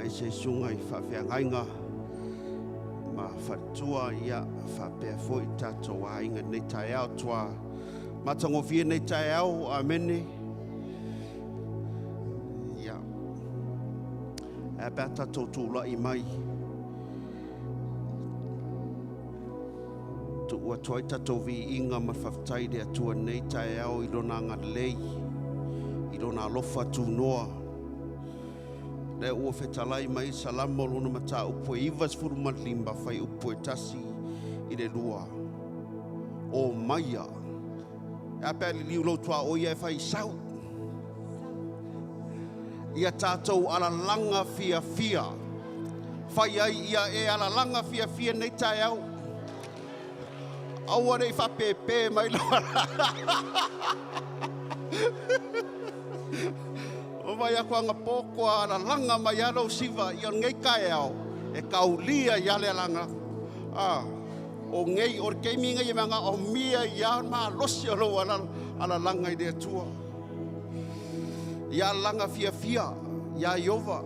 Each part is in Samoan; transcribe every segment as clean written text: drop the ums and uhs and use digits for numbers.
Aemaise susuga i faafeagaiga ma faletua, ia faapea foi tatou aiga i lenei taeao tua matagofie lenei taeao. Amene. Ia, ae pe a tatou tulai mai, tuu atu ai tatou viiga ma le faafetai i le Atua i lenei taeao i Lona agalelei, i Lona alofa tunoa. Lea ua fetalai mai Salamo lona mataupu e 95 fuaiupu e 1 i le 2. O maia. E a pe a liliu lou tuaoi e fai sau. Ia tatou alalaga fiafia. Fai ai ia e alalaga fiafia nei taeao. Aua ne i faapepe mai lo. O vai aku anga poko alalaga mai alo siva i o ngei taeao e kaulia i ale alanga. Ah, o ngei o le keimi ngai e manga o mia ia ma losi o lo ala alalaga i le Atua. Ia alalaga fiafia ia Iova.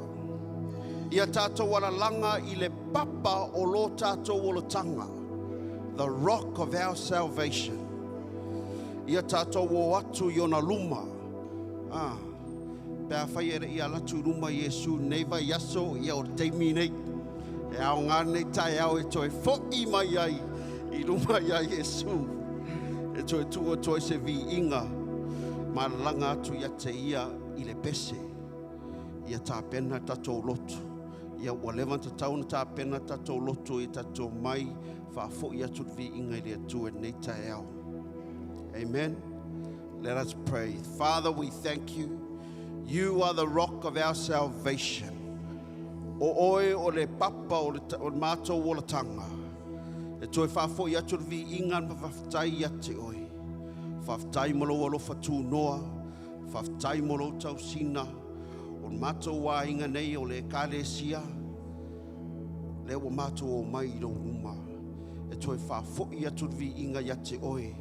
Ia tatou alalaga i le papa o lo tatou olataga. The rock of our salvation. Ia tatou o atu i ona luma. Ah, pe a fai e le i alatu i luma Iesu nei vai aso ia o le taimi nei. E ao ngā nei tae ao e toe fo'i mai ai i luma ia Iesu. E toe tua toe se viiga ma langa atu ia te ia i le pese. Ia tapena tatou loto. Ia ua leva tatau na tapena tatou loto i tatou mai faafoi atu le viiga i le Atua i lenei taeao. Amen. Let us pray. Father, we thank you. You are the rock of our salvation. O oe o le papa o le, o le mātou olatanga. E toe faafoi atu le viiga ma faafetai ia te oe. Faafetai mo lou alofa tunoa. Faafetai mo lou tausina. O le mātou aiga nei o le ekalesia. Lea ua mātou o mai i lou luma. E toe faafoi atu le viiga ia te oe.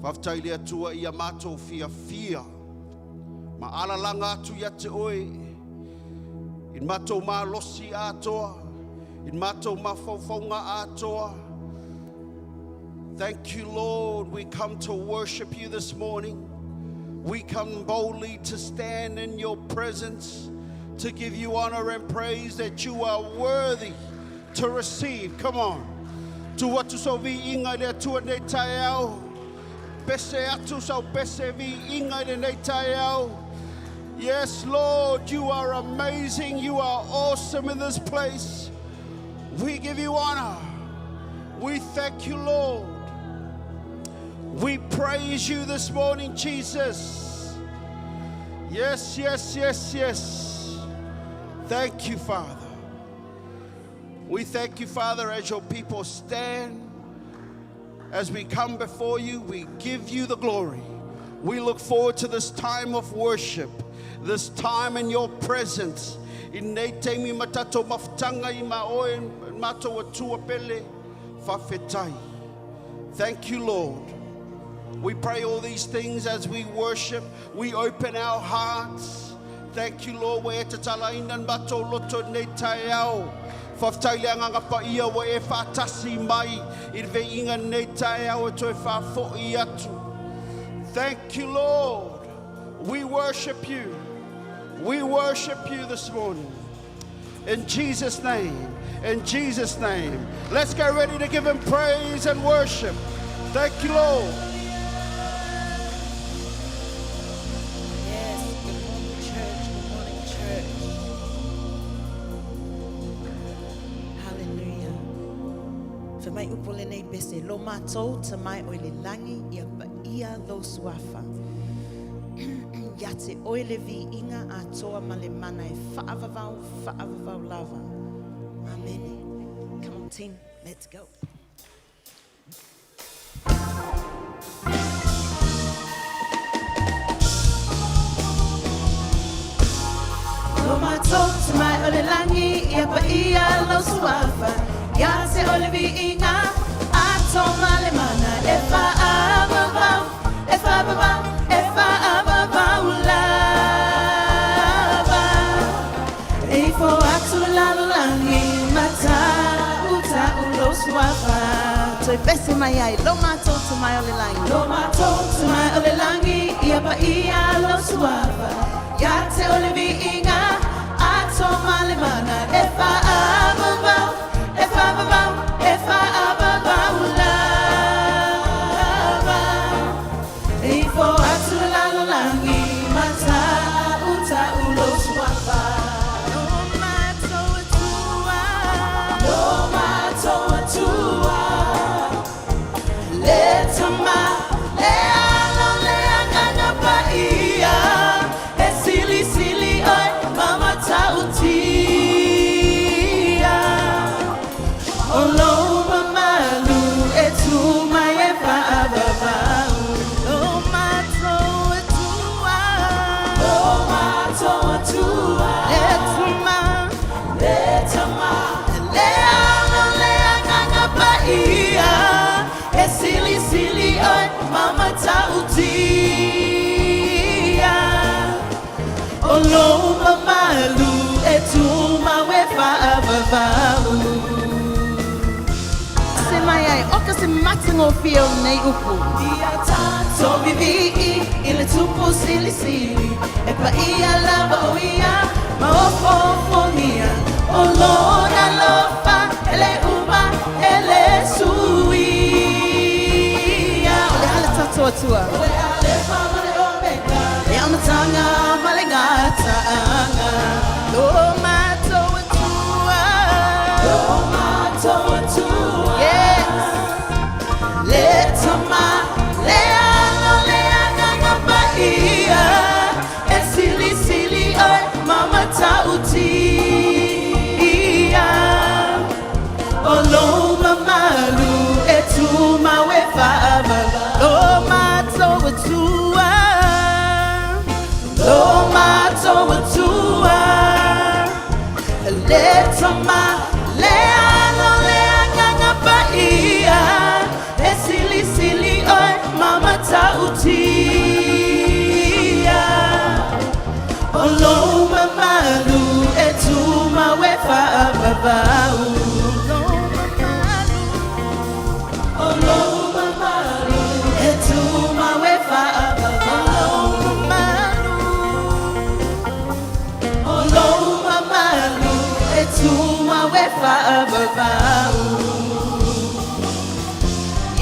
Faafetai le Atua ia mātou fiafia. Ma alalaga atu ia te oe. I mātou malosi atoa. I mātou mafaufauga atoa. Thank you, Lord. We come to worship you this morning. We come boldly to stand in your presence to give you honor and praise that you are worthy to receive. Come on. Tu atu sau viiga i le Atua nei taeao. Pese atu sau pese viiga i le nei taeao. Yes, Lord, you are amazing. You are awesome in this place. We give you honor. We thank you, Lord. We praise you this morning, Jesus. Yes. Thank you, Father. We thank you, Father, as your people stand, as we come before you, we give you the glory. We look forward to this time of worship, this time in your presence. I nei taimi ma tatou mafutanga i ma oe matou Atua pele faafetai. Thank you, Lord. We pray all these things as we worship. We open our hearts. Thank you, Lord. Ua e tatalaina matou loto nei taeao. Faafetai le Agaga Paia ua e faatasi mai i le viiga nei taeao e toe faafoi atu. Thank you, Lord. We worship you. We worship you this morning. In Jesus' name. In Jesus' name. Let's get ready to give him praise and worship. Thank you, Lord. Yes, good morning, church. Good morning, church. Hallelujah. Fa mai upu lenei pese, lo matou Tama e o i le lagi ia paia lou suafa. Ia te oe le viiga atoa ma le mana e faavavau, faavavau lava. Amen. Come on, team, let's go. Lo matou Tama e o i le lagi, ia paia lou suafa. Ia te oe le viiga, atoa ma le mana e faavavau, e faavavau, e faavavau lava. E ifo atu le lalolagi ma tautau lou suafa. Toe pese mai ai, Lo matou Tama e o le lagi. Lo matou Tama e o le lagi, ia paia lou suafa. Ia te oe le viiga, atoa ma le mana, e faavavau, e faavavau, e faavavau lava. E ifo atu le lalolagi ma tautau lou suafa. Lo matou Atua. Lo matou Atua. Le Tama, le Alo, le Agaga Paia, e silisili oe ma matautia. O lou mamalu e tu mai e faavavau. Lo matou Atua. Lo matou Atua. Le Tama, le Tama, le Alo, le Agaga Paia, e silisili oe ma matautia. O lou mamalu e tumau e faavavau. Se mai ai, oka se matagofie o lenei upu. Ia tatou vivii i le Tupu Silisili, e paia lava o ia ma ofoofogia, o lona alofa e le uma e le suia. O le a le tatou Atua? O le Alefa ma le Omega, le amataga ma le gataaga. Lo matou Atua. Lo matou Atua. Yes. Le Tama, le Alo, le Agaga Paia, e silisili oe ma matautia. O lou mamalu e tumau e faavavau. Lo matou Atua. Lo matou Atua. Le Tama, le Alo, le Agaga Paia, e silisili oe ma matautia. O lou mamalu e tumau e faavavau. Lou mamalu. O lou mamalu e tumau e faavavau. Lou mamalu. O lou mamalu e tumau e faavavau.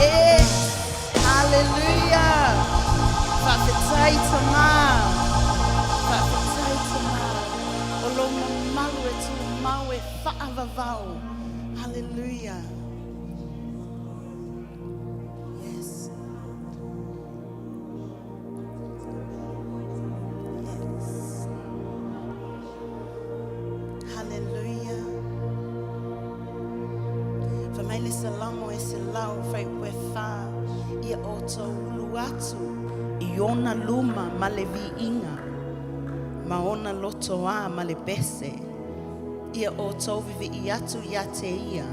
Yes! Hallelujah! Faafetai Tama. Faafetai Tama. O lou mamalu e tumau e faavavau. Hallelujah. Yes. Yes. Hallelujah. Fai mai le Salamo e 104, Ia outou ulu atu i ona luma ma le viiga, ma ona lotoā ma le pese. Ia outou vivii atu ia te ia,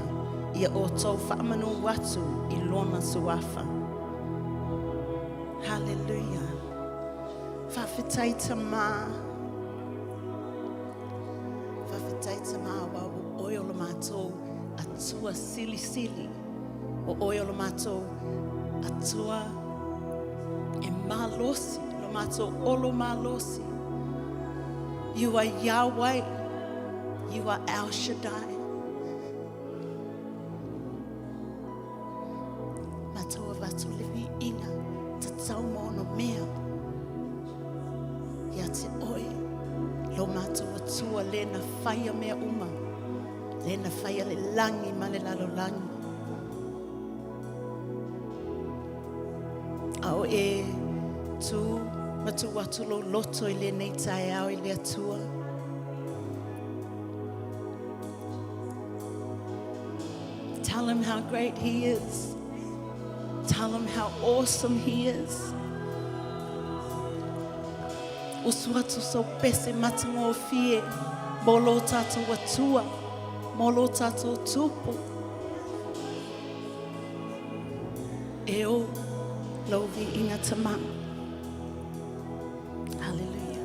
ia outou faamanu atu i lona suafa. Hallelujah. Faafetai Tama. Faafetai Tama aua o oe o lo matou Atua silisili. O oe o lo matou Atua e malosi, lo matou olo malosi. You are Yahweh. You are El Shaddai. Matou avatu le viiga tatau ma ono mea ia te oe, lo matou Atua le na faia mea uma, le na faia le lagi ma le lalolagi. A o e tu ma tuu atu lou loto i lenei taeao i le Atua. Tell him how great he is. Tell him how awesome he is. Usu atu sou pese matagofie mo lo tatou Atua, mo lo tatou Tupu. E o lou viiga Tama. Hallelujah.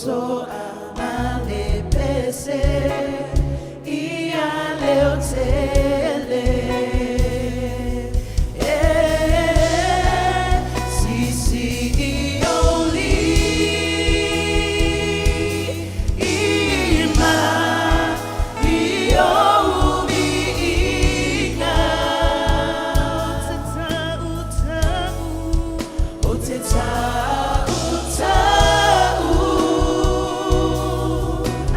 To'a ma le pese ia leo tele. E sisi i o li i ma i o umiinga. O te tau tau, o te tau tau.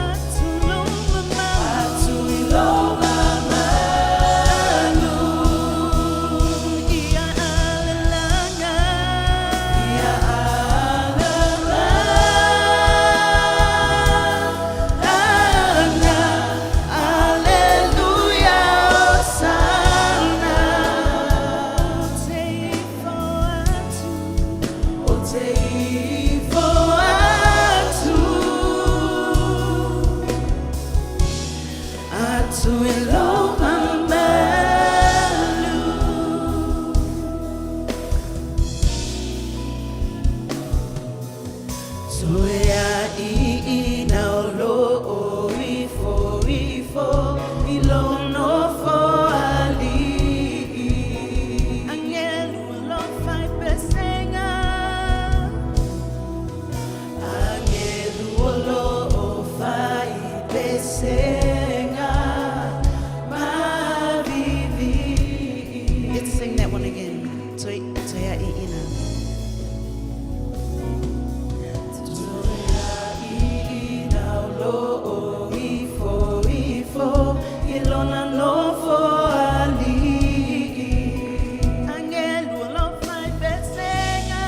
Atu lo mamalu, atu i lo mamalu. Ia alalaga, ia alalaga. Aleluia, Osana. O te ifo atu, o te ifo atu. Atu i lo mamalu. Toe a i i na o lo o ifo ifo i lo nofo ali'i. Angelu alofa i pesenga. Angelu o lo o fai pesenga ma vivi. Let's sing that one again. Toe, toe a i ina. Toe a i ina o lo o ifo ifo i lona nofo ali'i. Angelu alofa i pesenga.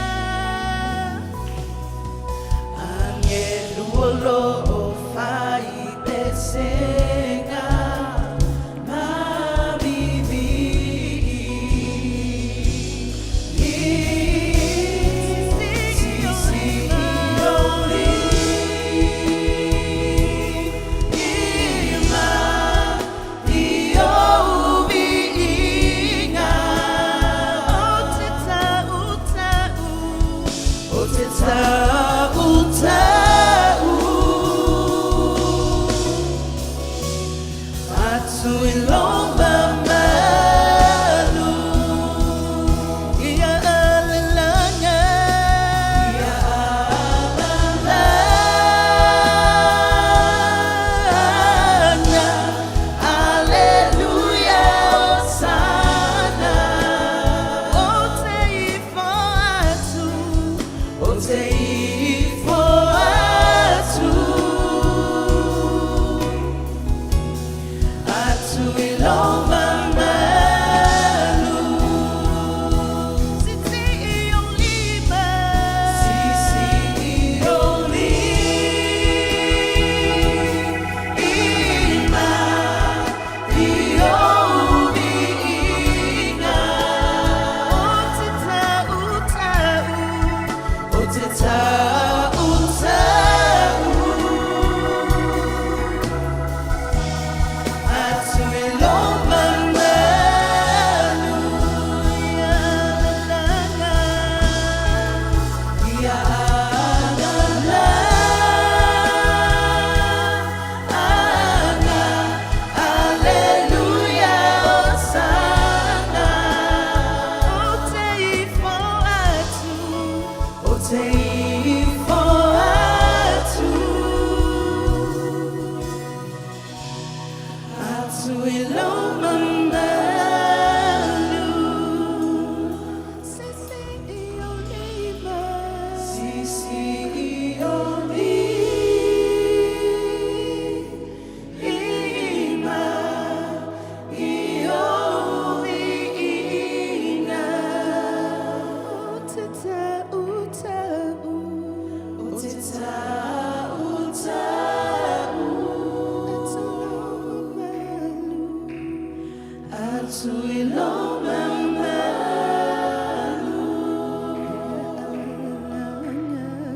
Angelu o lo o fai pesenga ma vivi. Sisi i o li i ma i o umiinga. O te tau tau, o te tau tau. Atu i lo mamalu. Ia alalaga, ia alalaga. Aleluia, Osana. O te ifo atu, o te ifo atu. Atu i lo mamalu. Sisi i o lima. Sisi i o lima. I o umiinga. O te tau tau, o te tau tau. Atu i lo mamalu. Ia alalaga, ia alalaga. Aleluia, Osana. O te ifo atu, o te ifo atu. Atu i lo mamalu. Sisi i o lima. Sisi i o lima. I o umiinga. O te tau tau, o te tau tau. Atu i lo mamalu. Atu i lo mamalu.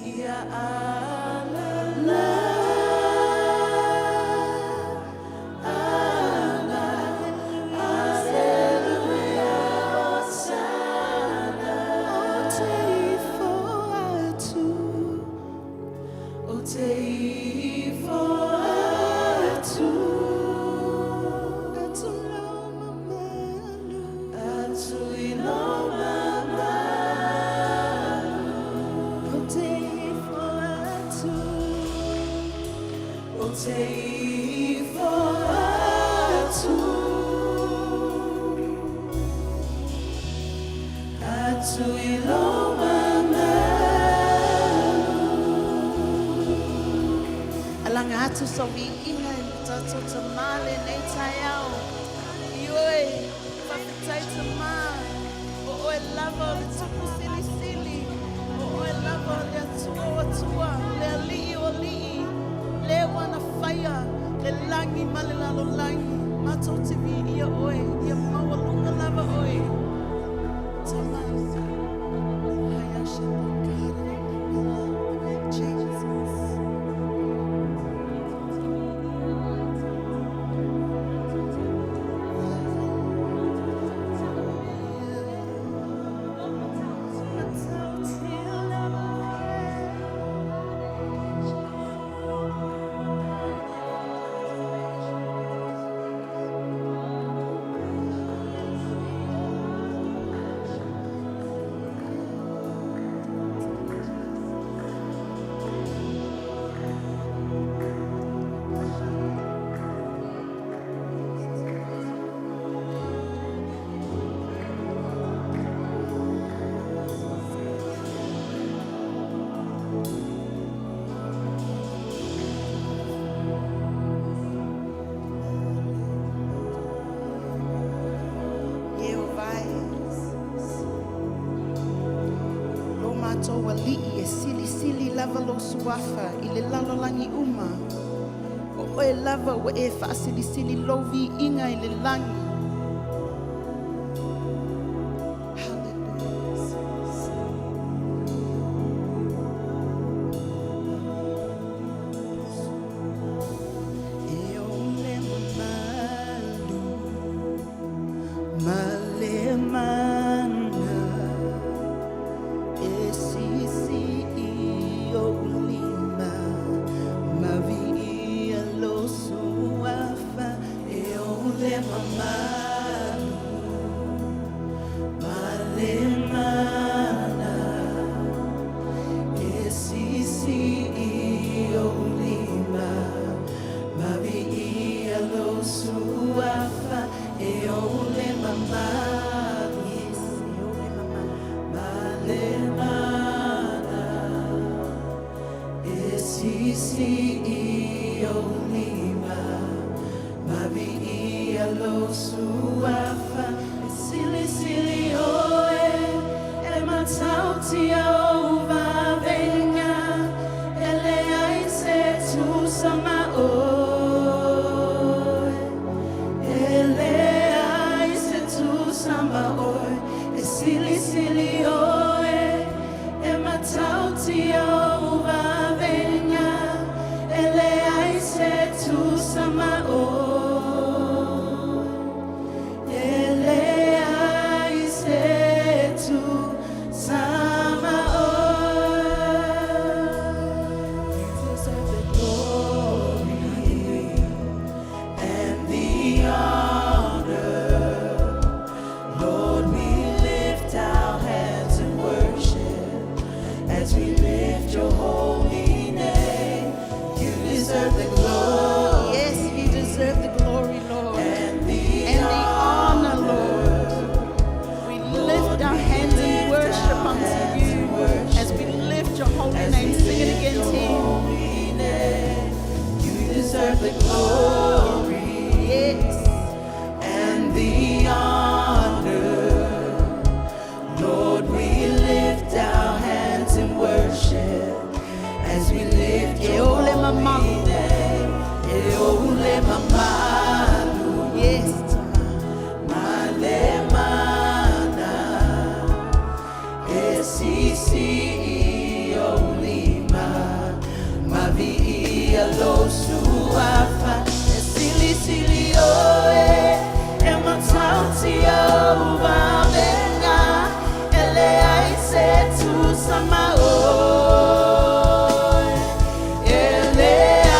Ia alalaga. Aleluia, Osana. O te ifo atu. te ifo atu, atu i lo mamalu. Alaga atu sau viiga i lo tatou Tamā lenei taeao. Ioe, faafetai Tamā, o oe lava o le Tupu Silisili, o oe lava o le Atua o Atua, le Alii o Alii, le ua na faia le lagi ma le lalolagi. Matou te viia oe, ia maualuga lava oe. Tamā. Jesus. Ieova e, lo matou Alii, e silisili lava lou suafa i le lalolagi uma. O oe lava ua e faasilisili lou viiga i le lagi. Hallelujah. E o le mamalu ma le mana e sisi i ou lima ma viia lou suafa. E o le mamalu ma le mana e sisi i ou lima ma viia lou suafa. E o le mamalu. Yes, e o le mamalu. Ma le mana e sisi i ou lima ma viia lou suafa. E silisili oe, e matautia ou vavega, e leai se tusa ma oe. E leai se tusa ma oe. E silisili oe, e matautia ou vavega, e leai se tusa ma oe. E leai se tusa ma oe. You deserve the glory and the honor. Lord, we lift our hands in worship as we lift your holy name. You deserve the glory. Yes, you deserve the glory, Lord. And the honor, Lord. We lift our hands in worship unto you as we lift your holy name. Sing it again, team. You deserve the glory and the honor. Lord, we lift our hands in worship as we lift your E o le holy mamalu. Name. E o le mamalu. Yes, Tamā. Ma le mana e sisi i ou lima ma viia lou suafa. E silisili oe, e matautia ou vavega, e leai se tusa ma oe. E leai.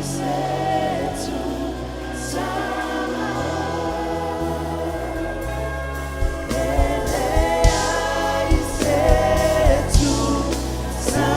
se tusaga. E leai se tusaga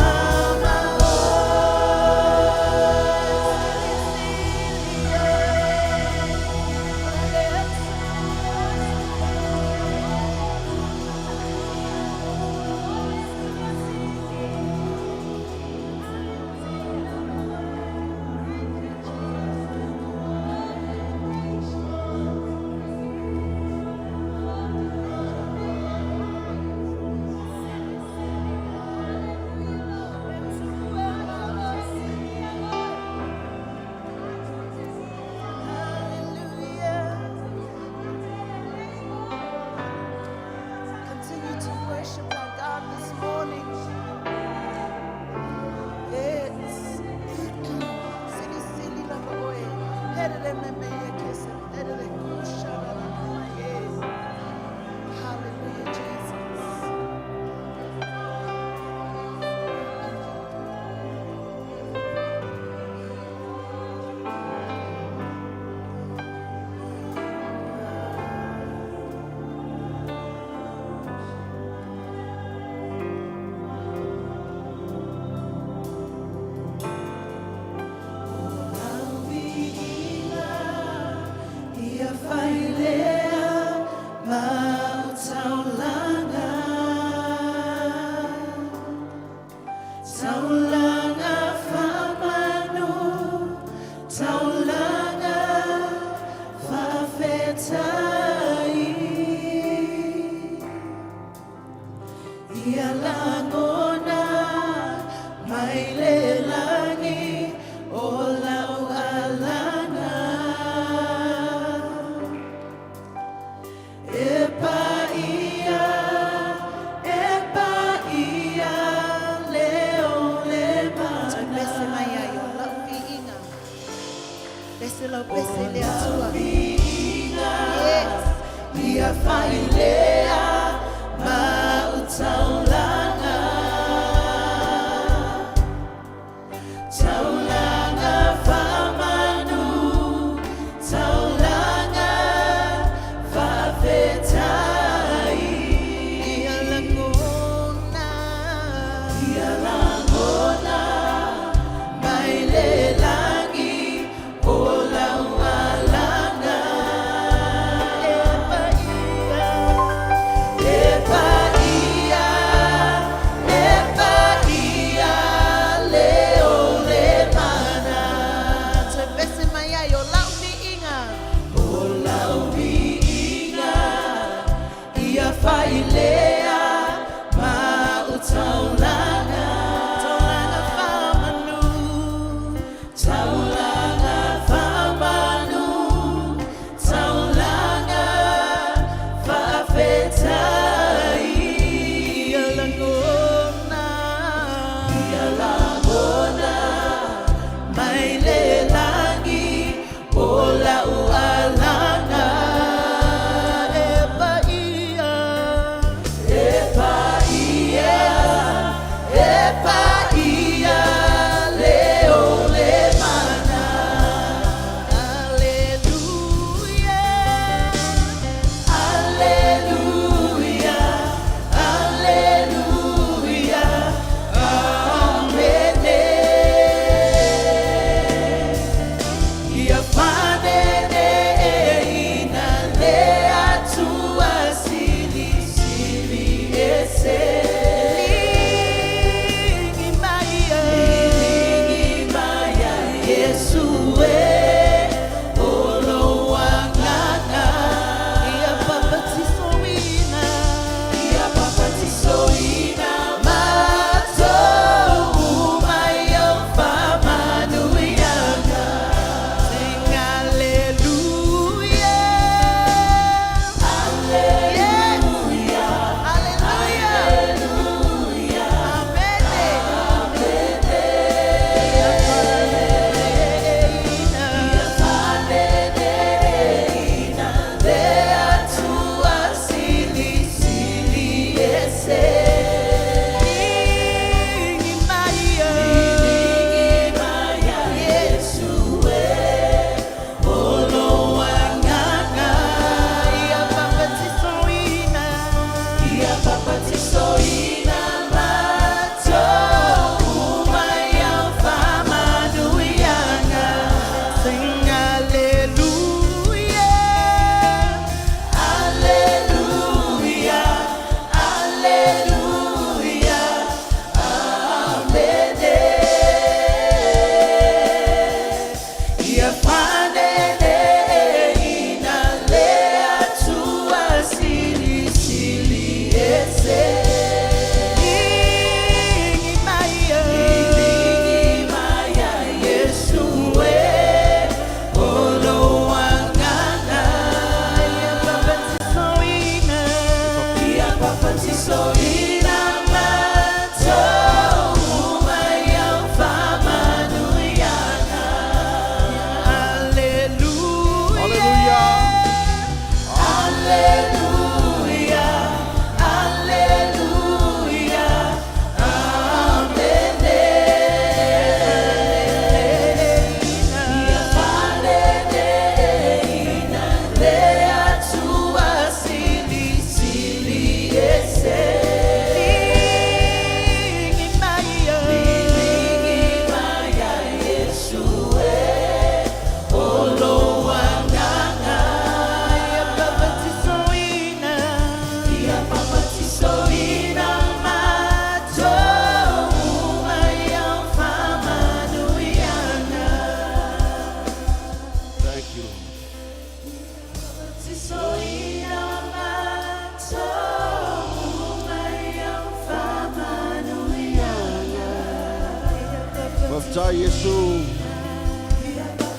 Faafetai Iesu.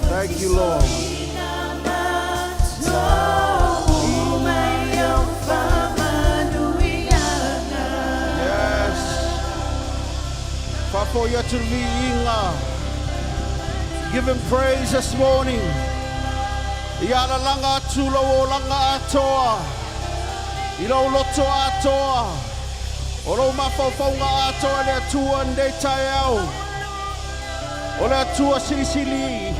Thank you, Lord. Yes. Faafoi atu le viiga. Give him praise this morning. Ia alalaga atu lou olaga atoa. I lou loto atoa. O lou mafaufauga atoa le Atua nei taeao. O le Atua silisili.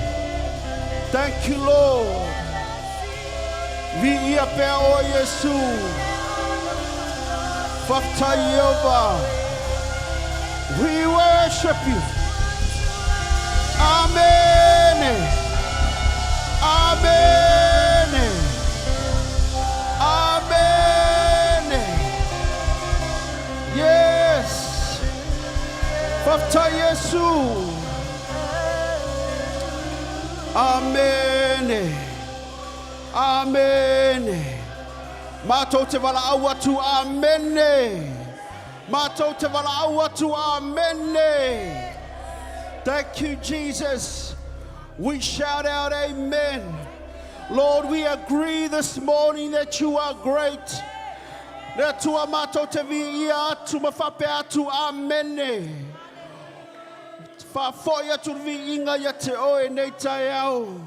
Thank you, Lord. Viia pea oe Iesu. Faafetai Ieova. We worship you. Amen. Amen. Amen. Yes. Faafetai Iesu. Amen. Amen. Matou te valaau atu. Amene. Matou te valaau atu. Amene. Thank you, Jesus. We shout out, Amen. Lord, we agree this morning that you are great. Le Atua matou te viia atu ma faapea atu. Amene. Faafoi atu le viiga ia te oe nei taeao.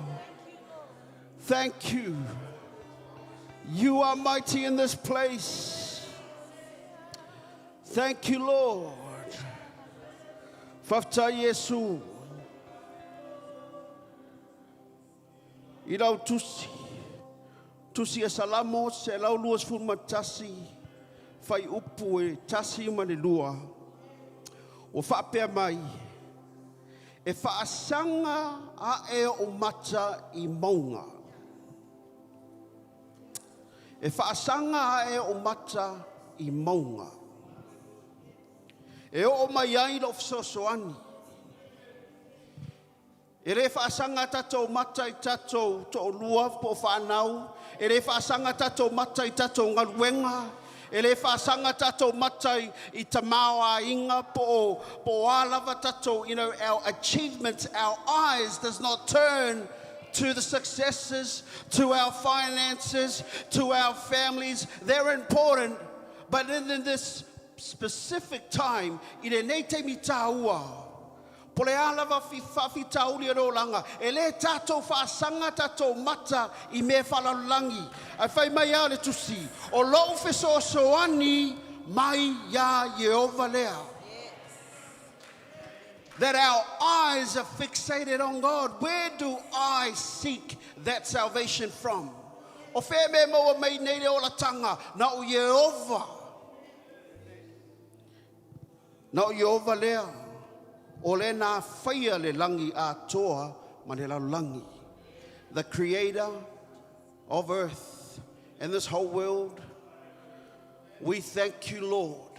Thank you. You are mighty in this place. Thank you, Lord. Faafetai Iesu. I lau tusi, tusi e Salamo 121, fuaiupu e 1 ma le 2. Ua faapea mai, e faasaga ae ou mata i mauga. E faasaga ae ou mata i mauga. E oo mai ai lou fesoasoani. E le faasaga tatou mata i tatou toalua po o fanau. E le faasaga tatou mata i tatou galuega. E le faasaga tatou mata i tamaoaiga po o a lava tatou, our achievements, our eyes does not turn to the successes, to our finances, to our families. They're important, but in this specific time, i lenei taimi taua, po le a lava faafitauli o le olaga, e le tatou faasaga tatou mata i mea faalalolagi. Ae fai mai a le tusi, o lou fesoasoani mai iā Ieova lea. That our eyes are fixated on God. Where do I seek that salvation from? O fea me maua mai nei le olataga na o Ieova. Na o Ieova lea. O le na faia le lagi atoa ma le lalolagi. The creator of earth and this whole world. We thank you, Lord.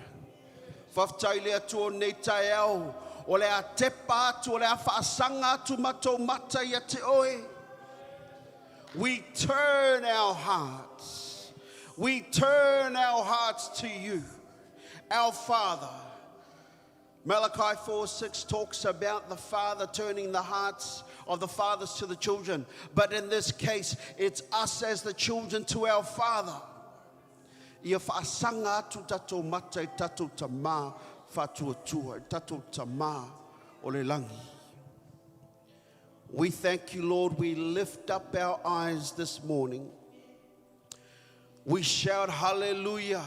Faafetai le Atua nei taeao. O le a tepa atu, o le a faasaga atu matou mata ia te oe. We turn our hearts. We turn our hearts to you, our Father. Malachi 4:6 talks about the father turning the hearts of the fathers to the children. But in this case, it's us as the children to our father. Ia faasaga atu tatou mata i tatou tamā faatuatua, i tatou tamā o le lagi. We thank you, Lord. We lift up our eyes this morning. We shout hallelujah.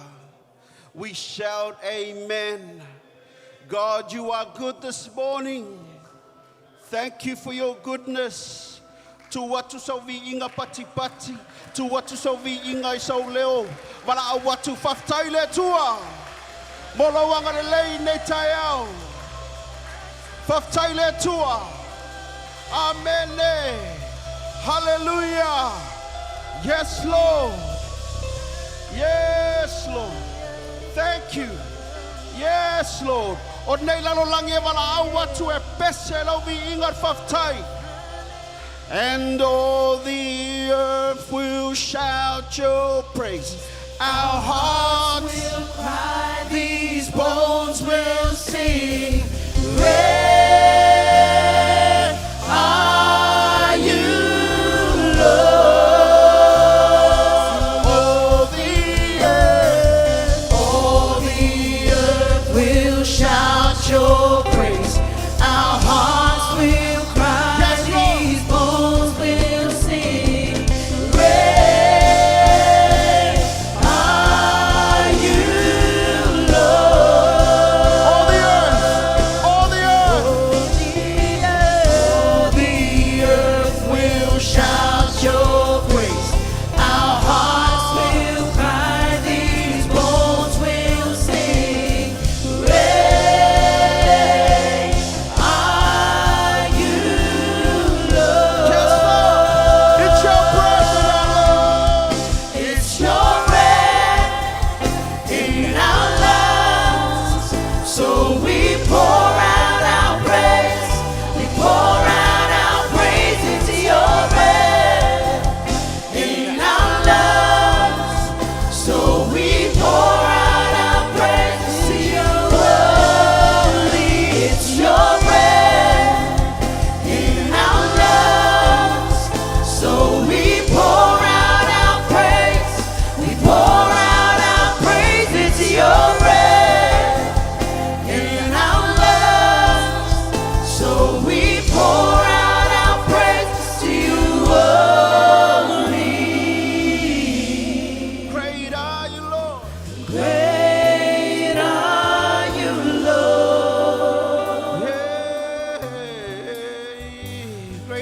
We shout amen. God, you are good this morning. Thank you for your goodness. Tuu atu sau viiga patipati. Tuu atu sau viiga i sau leo. Valaau atu faafetai le Atua. Mo lou agalelei nei taeao. Faafetai le Atua. Amen. Hallelujah. Yes, Lord. Yes, Lord. Thank you. Yes, Lord. O nei lalolagi e valaau atu e pese lau viiga le faafetai. And all the earth will shout your praise. Our hearts will cry, these bones will sing. Great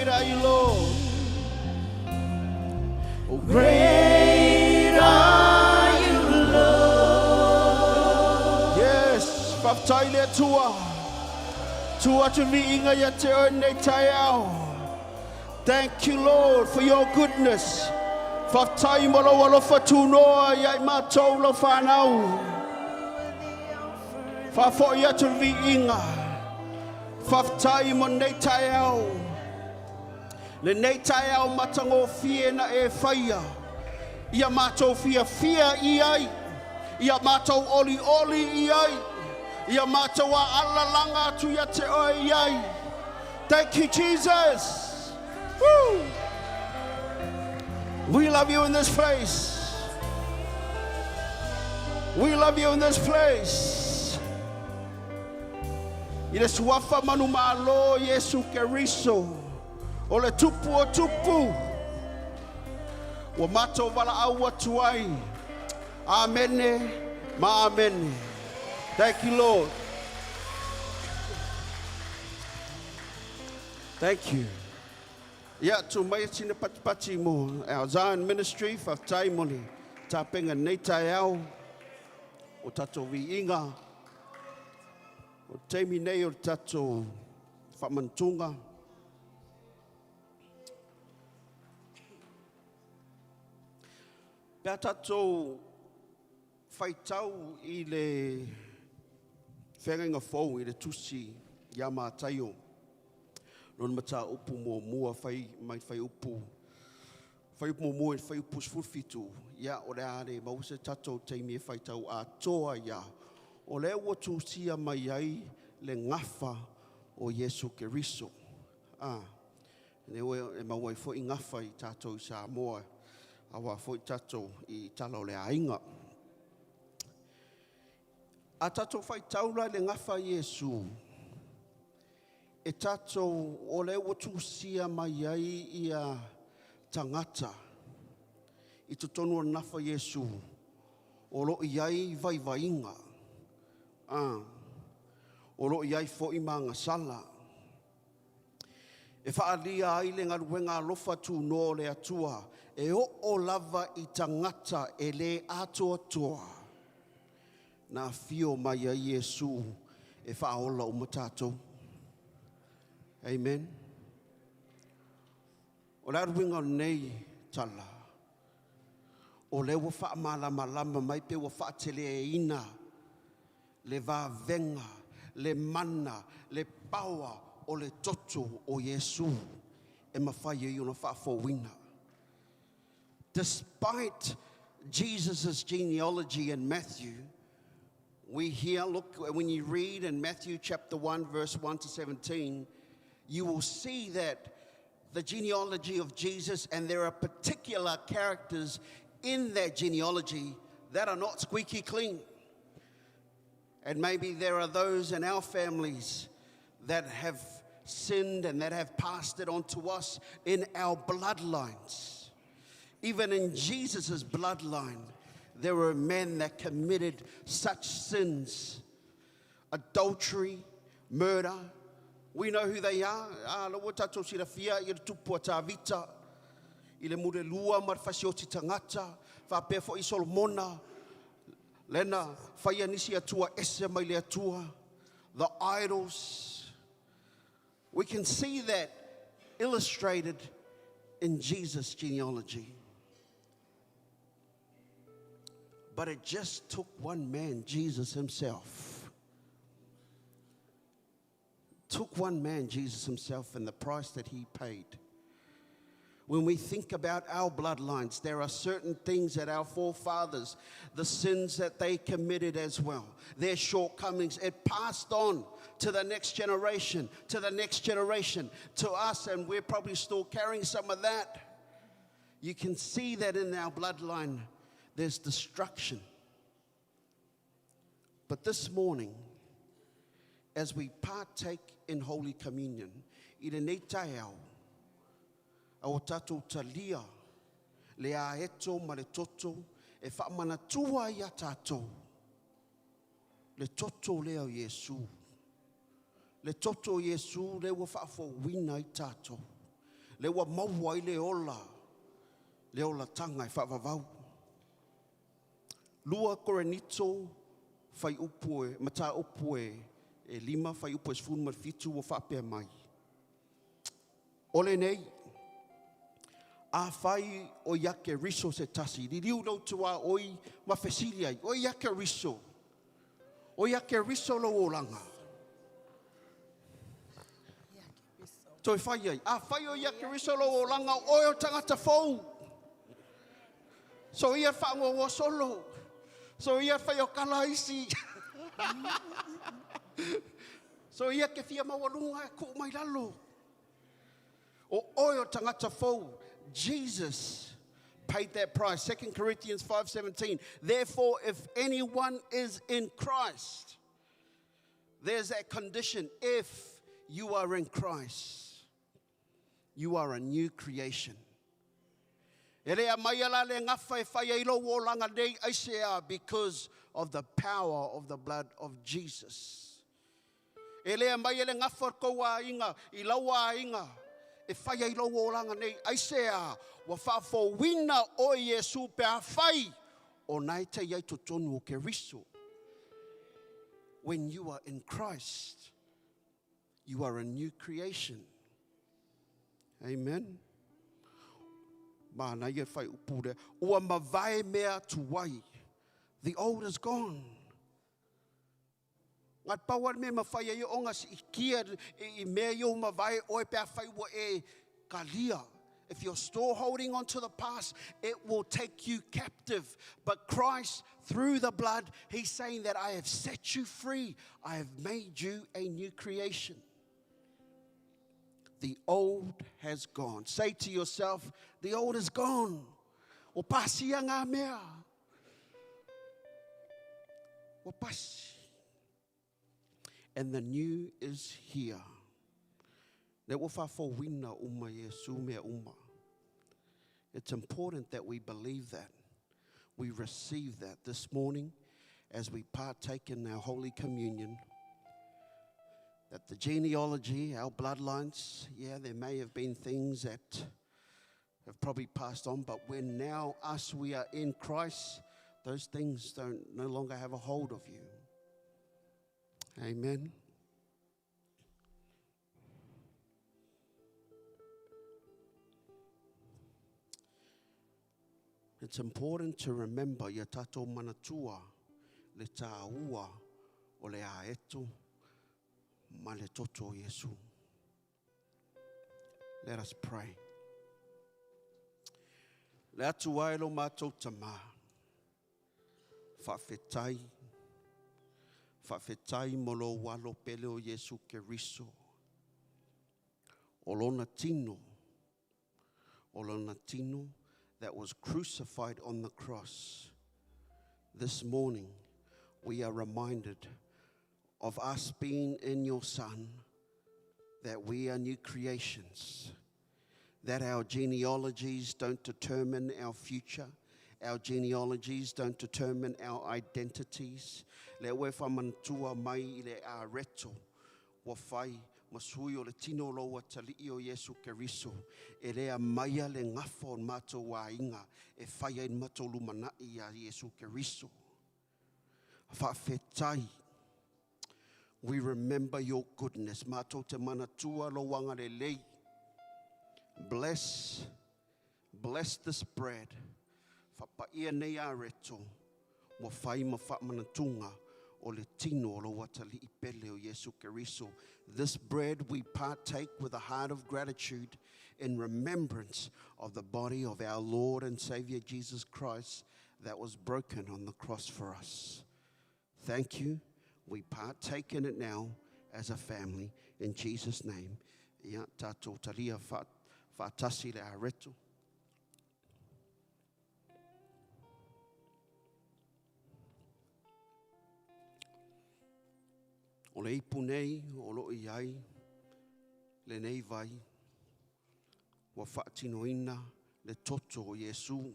Great are you, Lord. Oh, great are you, Lord. Yes, faafetai le Atua. Tuu atu viiga ia te oe nei taeao. Thank you, Lord, for your goodness. Faafetai mo lou alofa tunoa ia i matou lau fanau. Faafoi atu le viiga. Faafetai mo nei taeao. Lenei taeao matagofie na e faia. Ia matou fiafia i ai. Ia matou olioli i ai. Ia matou agalalaga atu ia te oe i ai. Thank you, Jesus. Woo! We love you in this place. We love you in this place. I le suafa manumalo Iesu Keriso o le tupu o tupu ua matou valaau atu ai. Amene ma amene. Thank you, Lord. Thank you. Ia, tu mai sina patipati mo our Zion Ministry, faafetai mo le tapenga nei taeao o tatou viiga. O taimi nei o le tatou faamanatuga. Pe a tatou faitau i le feagaiga fou i le tusi ia Mataio, lona mataupu muamua fai mai fuaiupu muamua i le fuaiupu 17, ia o le a le maua se tatou taimi e faitau atoa ia. O lea ua tusia mai ai le gafa o Iesu Keriso. Ah, le ua e maua ai foi gafa i tatou i Samoa, aua foi tatou i tala o le aiga. A tatou faitau la i le gafa Iesu, e tatou o lea ua tusia mai ai ia tagata i totonu o le gafa Iesu, o lo o i ai vaivaiga, o lo o i ai foi magasala. E faaalia ai le galuega alofa tunoa o le Atua, e oo lava i tagata e le atoatoa. Na afio mai ai Iesu e faaola uma tatou. Amen. O le aluiga o lenei tala, o lea ua faamalamalama mai pe ua faateleina le vavega, le mana, le paoa o le toto o Iesu e mafai ai ona faafouina. Despite Jesus' genealogy in Matthew, we hear, look, when you read in Matthew chapter 1, verse 1 to 17, you will see that the genealogy of Jesus, and there are particular characters in that genealogy that are not squeaky clean. And maybe there are those in our families that have sinned and that have passed it on to us in our bloodlines. Even in Jesus' bloodline, there were men that committed such sins: adultery, murder. We know who they are. Ah, la ua tatou silafia i le tupu a Tavita, i le mulelua ma le fasioti tagata, faapea foi Solomona, lena faia nisi atua ese mai le Atua, the idols. We can see that illustrated in Jesus' genealogy. But it just took one man, Jesus himself. Took one man, Jesus himself, and the price that he paid. When we think about our bloodlines, there are certain things that our forefathers, the sins that they committed as well, their shortcomings, it passed on to the next generation, to the next generation, to us, and we're probably still carrying some of that. You can see that in our bloodline, there's destruction. But this morning, as we partake in Holy Communion, i lenei taeao, a o tatou talia le aeto ma le toto e faamanatua ia tatou le toto lea o Iesu. Le toto o Iesu lea ua faafouina ai tatou. Le ua maua ai le ola, le olataga e faavavau. 2 Korinito fuaiupu e, mataupu e, e 5 fuaiupu e 17 ua faapea mai. O lenei, afai o ia Keriso se tasi, liliu lou tuaoi ma fesili ai, o ia Keriso, o ia Keriso lou olaga. Toe fai ai, afai o ia Keriso lou olaga, o oe o tagata fou. So ia whaangoa solo. So ia whai o kala isi. So ia ke fia maualunga e ku mai lalo. O oe o tagata fou. Jesus paid that price. 2 Corinthians 5:17. Therefore, if anyone is in Christ, there's that condition. If you are in Christ, you are a new creation. E lea mai ala le gafa e fai ai lou olaga nei aisea? Because of the power of the blood of Jesus. E lea mai e le gafa o kou aiga i lau aiga e fai ai lou olaga nei aisea? Ua faafouina oe e Iesu pe afai o na e te i ai totonu o Keriso. When you are in Christ, you are a new creation. Amen. Mana ia whai upure. Ua mavae mea tuai. The old is gone. Ngā paua me ma whai ai o ngā si kia i mea i o mavae oe pe a whai ua e kalia. If you're still holding on to the past, it will take you captive. But Christ, through the blood, he's saying that I have set you free. I have made you a new creation. The old has gone. Say to yourself, the old is gone. O pasia ngā mea. O pasi. And the new is here. Le ua faafouina uma Iesu mea uma. It's important that we believe that. We receive that this morning as we partake in our Holy Communion. That the genealogy, our bloodlines, yeah, there may have been things that have probably passed on, but when now us, we are in Christ, those things don't no longer have a hold of you. Amen. It's important to remember ia tātou manatua le tāua o le aeto ma le toto o Iesu. Let us pray. Le atu ai lo mātou tamā. Faafetai. Faafetai mo lou alo pele o Iesu Keriso. O lona tino, o lona tino that was crucified on the cross. This morning, we are reminded of us being in your Son, that we are new creations, that our genealogies don't determine our future, our genealogies don't determine our identities. Le ue whamantua mai i le areto, ua fai ma sui o le tino lo atalii o Iesu Keriso, e lea maia le gafa o matou aiga e fai ai matou lumanai ia Iesu Keriso. Faafetai. We remember your goodness. Matou te manatua lou agalelei. Bless, bless this bread. Faapaia nei areto, ua fai ma faamanatuga o le tino o lou atalii pele o Iesu Keriso. This bread we partake with a heart of gratitude in remembrance of the body of our Lord and Savior Jesus Christ that was broken on the cross for us. Thank you. We partake in it now as a family. In Jesus' name. Ia tātou talia faatasi le areto. O le ipu nei o loo i ai lenei vai ua faatinoina le toto o Iesu.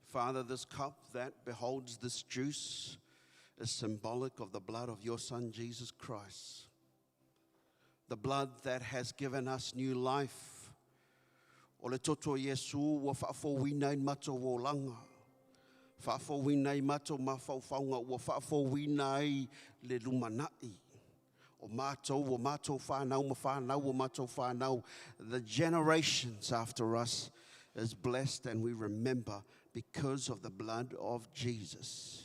Father, this cup that beholds this juice is symbolic of the blood of your Son, Jesus Christ. The blood that has given us new life. O le toto Iesu ua faafouina ai matou olaga. Faafouina ai matou mafaufauga ua faafouina ai le lumanai. O matou, o matou whānau, ma whānau, o matou whānau. The generations after us is blessed and we remember because of the blood of Jesus.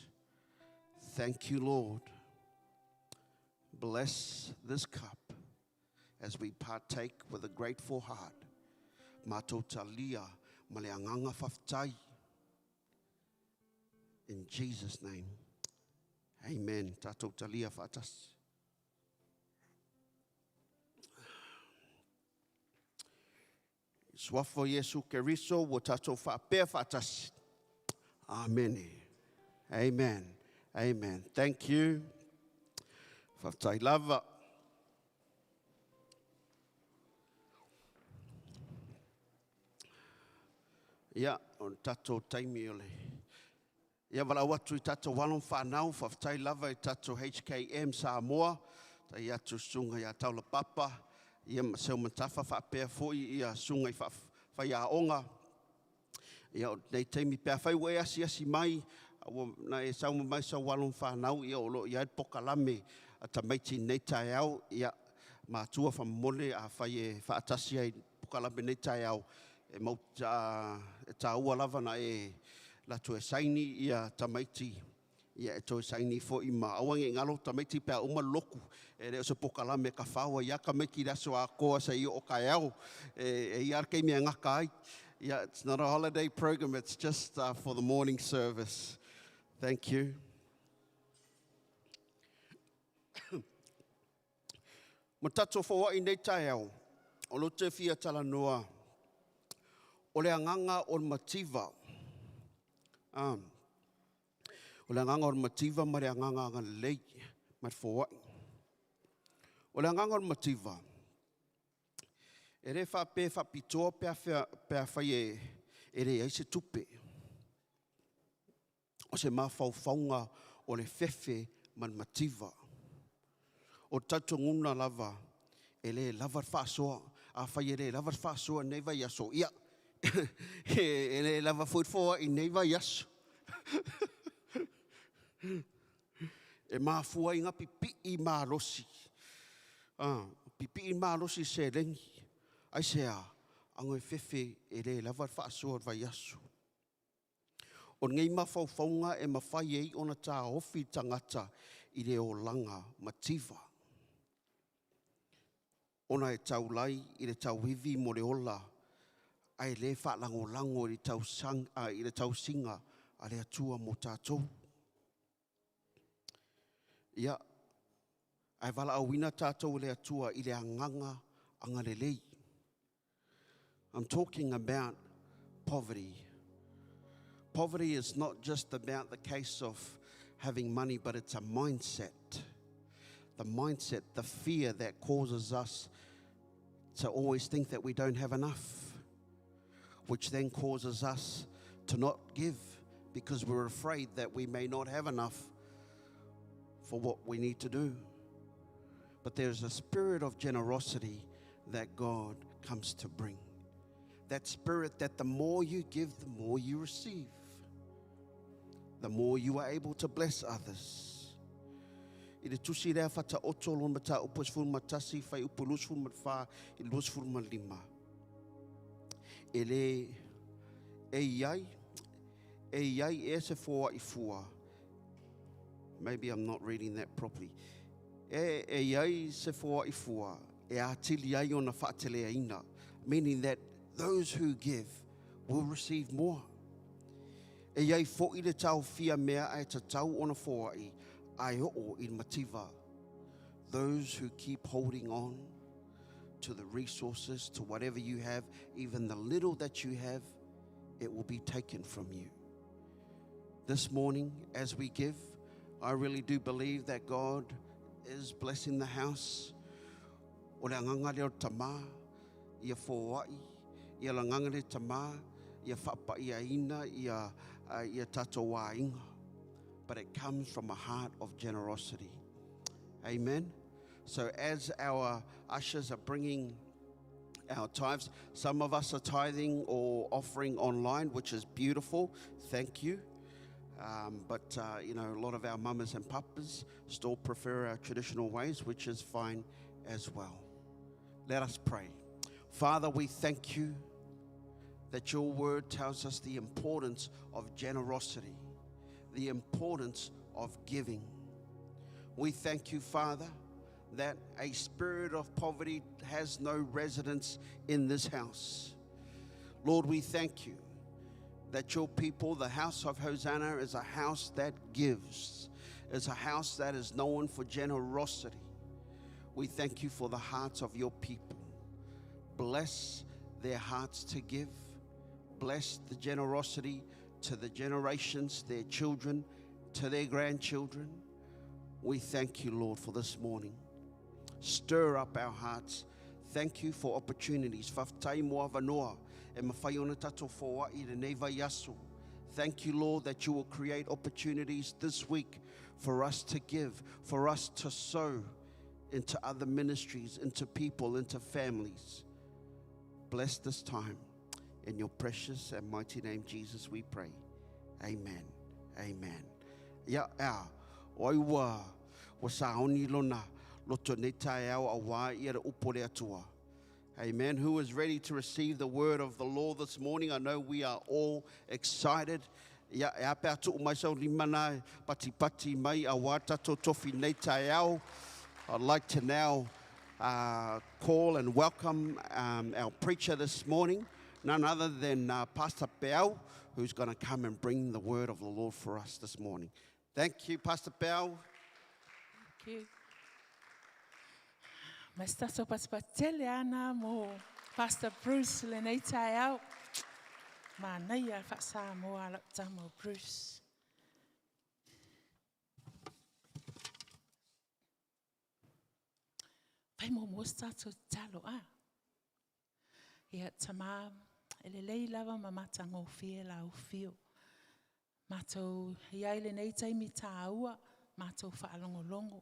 Thank you, Lord. Bless this cup as we partake with a grateful heart. Matou talia ma le agaga faafetai. In Jesus' name. Amen. Tatou talia faatasi. Suafa o Iesu Keriso ua tatou faapea faatasi. Amene. Amen. Amen. Thank you. Faafetai lava. Ia, o le tatou taimi o le... Ia, valaau atu i tatou alo ma fanau, faafetai lava i tatou HKM Samoa, tai atu susuga ia Taulapapa, ia ma Seumatafa faapea foi ia susuga i faiaoga. Ia, o lenei taimi pe afai ua e asiasi mai, ua na e sauma mai sau alo ma fanau, ia o lo o i ai le pokalame a tamaiti i lenei taeao, ia, matua faamolemole afai e faatasi ai i le pokalame i lenei taeao, e mau, e taua lava na e alu atu e saini ia tamaiti, ia e toe saini foi ma aua ne i galo tamaiti pe a uma le lotu, e le o se pokalame e tafao ai lava tamaiti i le aso atoa seia oo taeao, e i ai lava le taimi e gata ai. Yeah, it's not a holiday program, it's just for the morning service. Thank you. Ma tatou foai nei taeao, o lo te fia talanoa, o le agaga o le mativa. O le agaga o le mativa ma le agaga agalelei ma le foai. O le agaga o le mativa, e le faapea e faapitoa pe afai e leai se tupe. O se mafaufauga o le fefe ma le mativa. O le talitonuga lava, e le lava le faasoa. Afai e le lava le faasoa i lenei vaiaso, ia, e le lava foi le foai i lenei vaiaso. E mafua ai na pipii malosi. Pipii malosi i seleni. Aisea? Ago e fefe e le lava le faasoa o le vaiaso. O lenei mafaufauga e mafai ai ona taofi le tagata i le olaga mativa, ona e taulai i le tauivi mo le ola ae le faalagolago i le tausiga a le Atua mo tatou. Ia, ae valaauina tatou e le Atua i le agaga agalelei. I'm talking about poverty. Poverty is not just about the case of having money, but it's a mindset. The mindset, the fear that causes us to always think that we don't have enough, which then causes us to not give because we're afraid that we may not have enough for what we need to do. But there's a spirit of generosity that God comes to bring. That spirit that the more you give, the more you receive. The more you are able to bless others. I le tusi lea Faataoto lona mataupu e 11, fuaiupu 24 i le 25. E le e i ai, e i ai ea se foai fua. Maybe I'm not reading that properly. E, e i ai se foai fua e atili ai ona faateleaina. Meaning that those who give will receive more. E i ai foi le taofia mea ae tatau ona foai ae oo i le mativa. Those who keep holding on to the resources, to whatever you have, even the little that you have, it will be taken from you. This morning, as we give, I really do believe that God is blessing the house. O le agaga lea o le Tama, ia foai, ia le agaga lea Tama, ia faapaiaina ia, ia tatou aiga. But it comes from a heart of generosity. Amen. So as our ushers are bringing our tithes, some of us are tithing or offering online, which is beautiful. Thank you. But you know, a lot of our mamas and papas still prefer our traditional ways, which is fine as well. Let us pray. Father, we thank you that your word tells us the importance of generosity, the importance of giving. We thank you, Father, that a spirit of poverty has no residence in this house. Lord, we thank you that your people, the house of Hosanna, is a house that gives, is a house that is known for generosity. We thank you for the hearts of your people. Bless their hearts to give. Bless the generosity to the generations, their children, to their grandchildren. We thank you, Lord, for this morning. Stir up our hearts. Thank you for opportunities. Faafetai mo avanoa e mafai ona tatou foai i lenei vaiaso. Thank you, Lord, that you will create opportunities this week for us to give, for us to sow into other ministries, into people, into families. Bless this time. In your precious and mighty name, Jesus, we pray. Amen. Amen. Ia, ea, o ai ua, ua saoni lona loto nei taeao auā ia le upu o le Atua. Amen. Who is ready to receive the word of the Lord this morning? I know we are all excited. Ia, e a pea tuu mai sau lima na patipati mai auā tatou tofi nei taeao. I'd like to now call and welcome our preacher this morning, none other than Pastor Peau, who's going to come and bring the word of the Lord for us this morning. Thank you, Pastor Peau. Thank you. Ma se tatou patipati ana mo Pastor Bruce lenei taeao. Manaia faa-Samoa lau tama o Bruce. Fai muamua se tatou tatalo a. Ia Tamā, e lelei lava ma matagofie lau afio. Matou i ai lenei taimi tāua, matou faalogologo.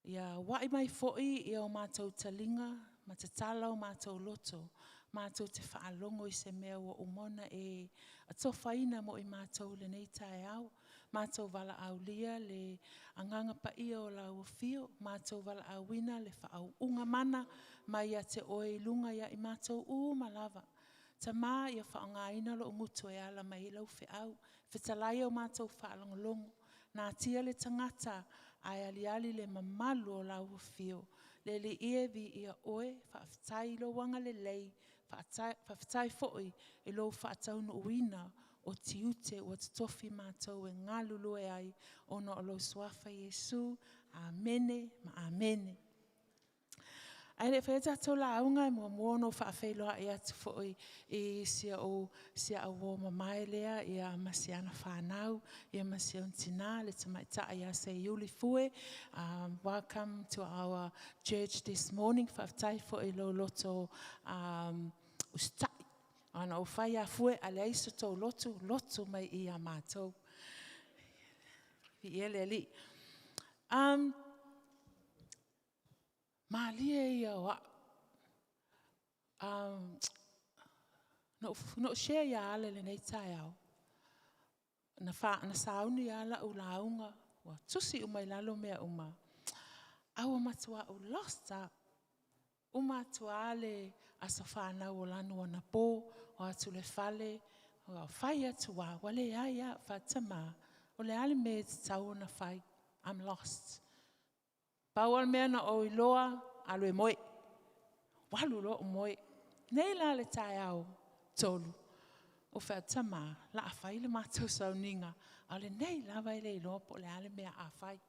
Ia wa'i mai foi ia o matou taliga ma tatala o matou loto, matou te faalogo i se mea ua uma ona e atofaina mo i matou lenei taeao. Matou valaaulia le agaga paia o lau afio, matou valaauina le faauuga mana mai ia te oe i luga ia i matou uma lava. Tamā, ia faaaogaina lou gutu e ala mai lau feau, fetalai o matou faalogologo, natia le tagata ae aliali le mamalu o lau afio. Le Alii e, viia oe, faafetai i lou agalelei, faafetai foi i lou faataunuuina o tiute ua totofi matou e galulue ai ona o lou suafa Iesu. Amene ma amene. Ae le faia tatou lauga, e muamua ona ou faafeiloai atu foi i si ou si au uo mamae lea ia ma si ana whānau, ia ma si ona tina, le tamaitai ia Seiuli Fue. Welcome to our church this morning. Faafetai foi i lou loto usitai. Ana o fai a fue a leai so tou lotu, lotu mai i a mātou. Viia le Alii. Malie ia o au. No share ia ale lenei taeao. Na, fa, na sauni ia lau lauga, ua tusi uma i lalo mea uma. A ua matuā lost au. Uma atu le aso whānau o lanu o na pō, o atu le fale, o fai atu wā, wa le ai a whatama, o le ale me te tau ona fai. I'm lost. Pau al mea na o iloa, alu e moe. Walu loa o moe. Nei la le taeao tolu. O whaatama, la a fai le mātou sauniga. A le nei lava e le iloa po le ale mea a fai.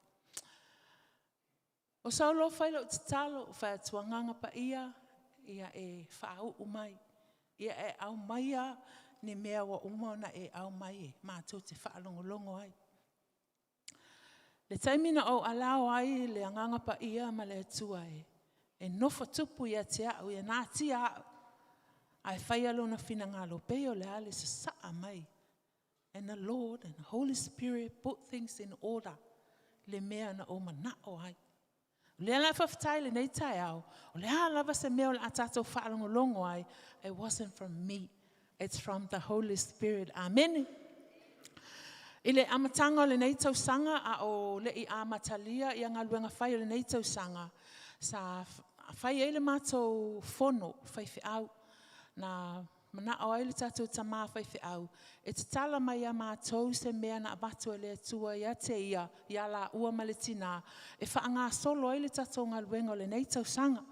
O sau fai lou tatalo, o whai atuanganga pa ia, ia e whaau mai. Ia e au mai a ni mea ua uma ona e au mai e mātou te whaalongolongo ai. Le taimi na o alao ai le agaga paia ma le Atua e nofo tupu ia te au, ia natia au. Ae fai lona finagalo, pei o le a le sasaa mai. And the Lord and the Holy Spirit put things in order. Le mea na o manao ai. O lea la e faafetai i lenei taeao, o le a lava se mea o le a tatou faalogologo ai, it wasn't from me, it's from the Holy Spirit. Amene. I le amataga o lenei tausaga a o le i amatalia ia galuega fai o lenei tausaga, sa fai ai le matou fono faifeau. Na manao ai le tatou tama faifeau e tatala mai ia matou se mea na avatu e le Atua ia te ia, ia laua ma le tina, e faagasolo ai le tatou galuega o lenei tausaga.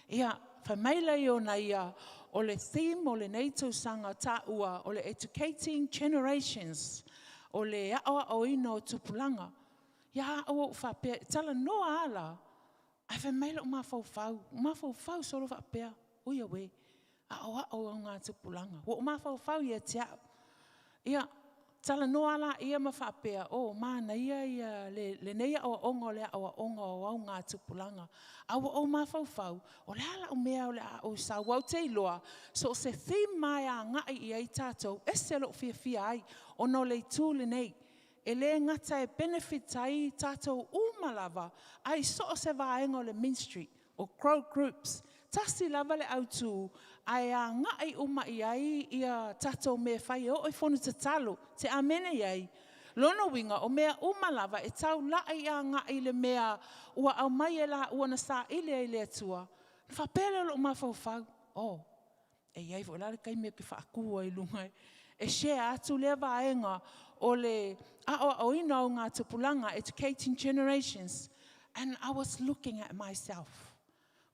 Ia, fai mai lea ona ia, o le theme o lenei tausaga taua o le Educating Generations, o le aoaoina o tupulaga. Ia au ou faapea, e talanoa lava la, ae fai mai lou mafaufau, mafaufau solo faapea, ui auē, aoao augatupulaga. Ua ou mafaufau ia te au. Ia, talanoa laia ma faapea, o manaia ia lenei aoaoga o le aoaoga o augatupulaga. A ua ou mafaufau, o le a lau mea o le a ou sau au te iloa, so o se theme lava e agai i ai tatou, ese lou fiafia ai, ona o le itu lenei. E le gata e benefit ai tatou uma lava, ae so o se vaega o le ministry, o grow groups, tasi lava le autu, ae agai uma i ai ia tatou mea e fai e oo i fono tatalo, te amene i ai. Lona uiga, o mea uma lava e taulai agai i le mea ua aumai e laua na saili ai i le Atua. Na faapea lea o lou mafaufau, oh, e i ai foi la le taimi ou te faatu ai i luga e share atu lea vaega o le aoaoina o augatupulaga, educating generations. And I was looking at myself.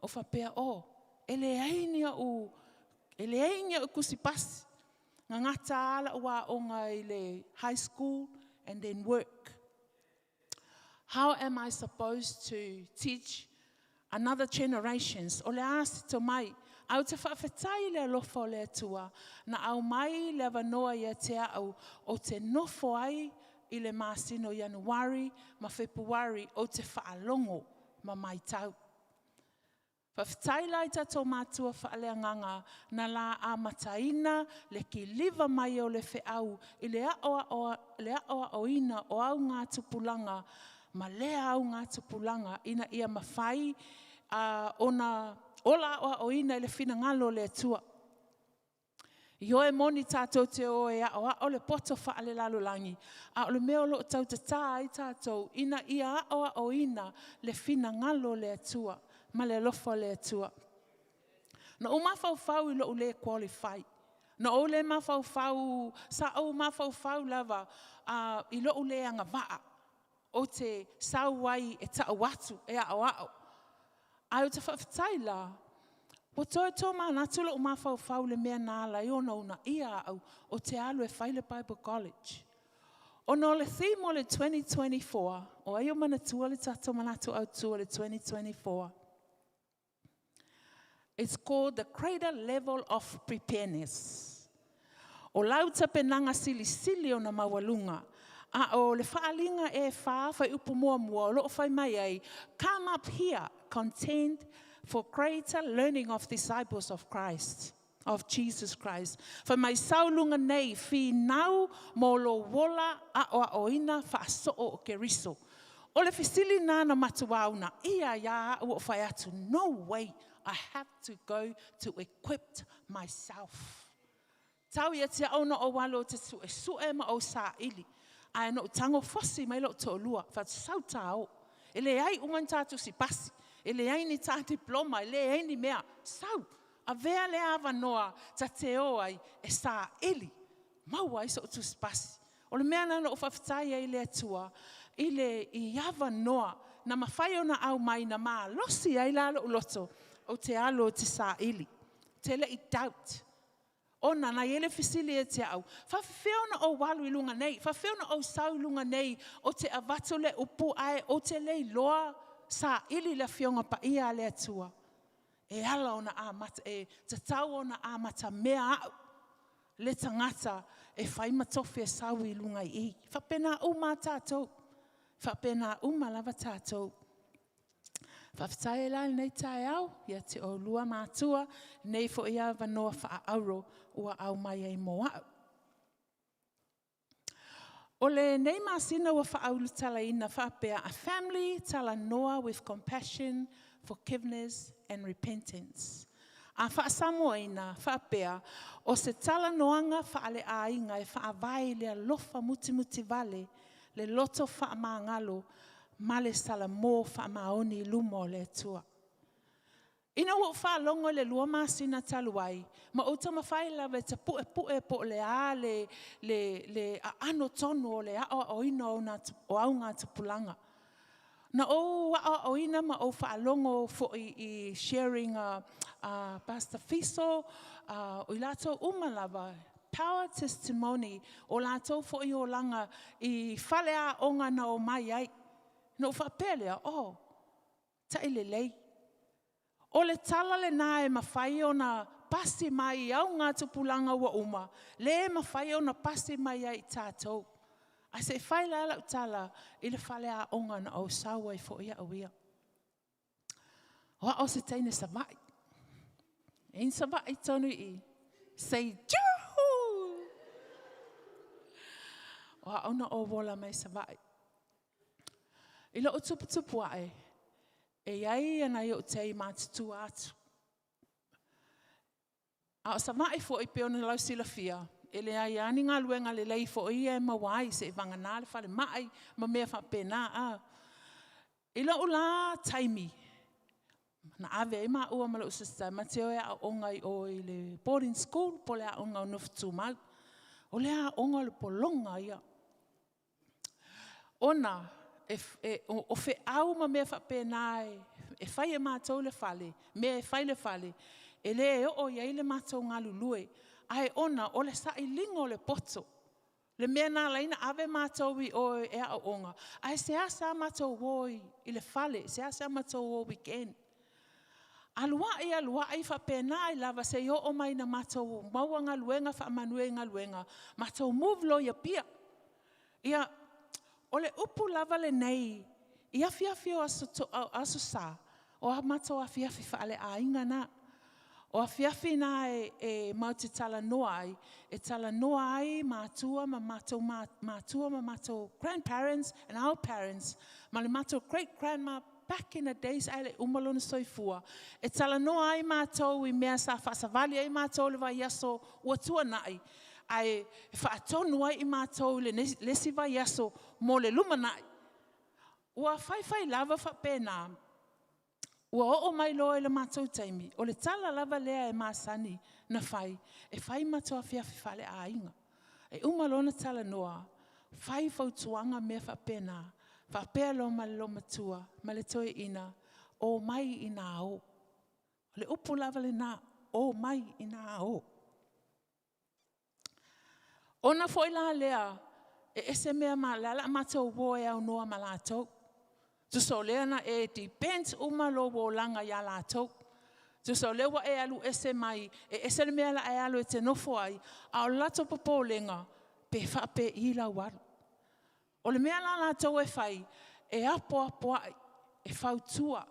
O faapea, oh, e leai ni au tusipasi. Gagata lava lau aoga i le high school and then work. How am I supposed to teach another generations? O le a se tomai? Ae ou te faafetai i le alofa o le Atua na aumai le avanoa ia te au ou te nofo ai i le masina o Ianuari ma Fepuari ou te faalogo ma matau. Faafetai la i tatou matua faaleagaga na la amataina le kiliva mai o le feau i le aoaoina o augatupulaga ma lea augatupulaga ina ia mafai ona ola aoaoina i le finagalo o le Atua. Ioe moni tatou te o e aoao le poto faalelalolagi, a o le mea o lo o tautatā ai tatou ina ia aoaoina le finagalo o le Atua ma le alofa o le Atua. Na ou mafaufau i lou le qualify. Na ou le mafaufau, sa ou mafaufau lava i lou le agavaa ou te sau ai e tau atu, e aoao. Ae ou te faafetai la, ua toe tomanatu lou mafaufau le mea na ala ai ona uunaia au ou te alu e fai le Bible College. Ona o le theme o le 2024, o ai o manatua le tatou manatu autu o le 2024? It's called the greater level of preparedness. O lau tapenaga silisili ona maualuga. A o le faaliga e whā whai upu mua mua o loo whai mai ai, come up here, contend for greater learning of disciples of Christ, of Jesus Christ. Fai mai sauluga nei finau mo lo wola aoaoina faaso'o o Keriso. O le fesili nā na matuā una ia ia au o whai atu, no way, I have to go to equip myself. Tau ia te au na o walo te su e sue ma o sa ili. Ae no tango fosi mai lo to'olua, whatusau tā o. E le ai uma ni tātou si pasi, e le ai ni tā diploma, e le ai ni mea. Sau, a vea le avanoa ta te o ai e sa ili. Maua ai so o tusi pasi. O le mea nana o whawhitai ai le Atua, i le i avanoa, na mawhai ona au mai na malosi ai la lo loto o te alo o te sa ili. Te le i doubt. Ona na iele fesili e te au, whawheo na o walu i lunga nei, whawheo na o sau i lunga nei, o te avatu le upu ae o te lei loa sa ili le fionga pa ia le Atua. E ala ona amata, e tatau ona amata mea au, le tangata e whai matofi e sau i lunga i. Whapena uma tātou, whapena uma lava tātou. Whawhitai e lai nei tae au, ia te o lua mātua, nei fo ia wanoa wha auro, ua au mai ai mo au. O lenei masina ua faaulutalaina faapea, a family talanoa with compassion, forgiveness and repentance. A faa-Samoaina faapea, o se talanoaga faaleaiga e faavae i le alofa mutimutivale, le loto faamagalo ma le salamo faamaoni i luma o le Atua. Ina ua ou faalogo i le 2 masina talu ai, ma ou taumafai lava e tapuepue po o le a le aano tonu o le aoaoina o augatupulaga. Na ou aoaoina ma ou faalogo foi i sharing a Pastor Fiso, o i latou uma lava, power testimony, o latou foi olaga i faleaoga na omai ai. Na ou faapea lea, oh, tailelei. O le tala lena e mafai ona pasi mai i augatupulaga ua uma, le mafai ona pasi mai ai i tatou. Ae se i fai la lau tala i le faleaoga na ou sau ai foi au ia. O au o se teine Savaii. E i Savaii tonu i i. Say, Juhu! O au na ou ola mai Savaii. I lou tuputupu ae, e iai ia nai ou tei matutua atu. A o Savaii foi pe ona lau silafia, e leai lava ni galuega lelei foi ia e maua ai seia vagana le falemai ma mea faapena. I lou la taimi, na ave ai maua ma lou sister ma te o e aooga i o i le boarding school po le aoga o Nofotumau. O le aoga o le pologa ia. Ona o feau ma mea faapena e fai e matou le fale, mea e fai le fale, e le oo i ai le matou galulue. Ae ona o le sailiga o le poto, le mea na ala ai ona ave matou i o e aooga, ae seasea matou o i le fale, seasea matou o weekend. Alu ai, alu ai, faapena ai lava seia oo mai ina matou maua galuega, faamanuia i galuega, matou move loa i Apia. Ia, o le upu lava lenei, i afiafi o Aso Sa, o a matou afiafi faaleaiga na. O afiafi na e matou te talanoa ai, e talanoa ai matua ma matou matua ma matou grandparents and our parents, ma le matou great grandma back in the days ae le uma lona soifua. E talanoa ai matou i mea sa faasavali ai matou le vaiaso ua tuanai, ae faatonu ai i matou i le isi vaiaso mo le lumanai. Ua faifai lava faapena, ua oo mai loa i le matou taimi, o le tala lava lea e masani na fai, e fai matou afiafi faaleaiga. E uma loa ona talanoa, fai fautuaga mea faapena, faapea loa ma le loomatua ma le toeaina, o mai i nā o. O le upu lava lena, o mai i nā o. Ona foi la lea, e ese mea ma le ala matou o e aunoa ma latou. Tusa o lea na e depend uma lou olaga ia latou. Tusa o lea ua e alu ese mai, e ese le mea la e alu e te nofo ai, a o le latou popolega, pe faapei lau alu. O le mea la latou e fai, e apoapoai, e fautua.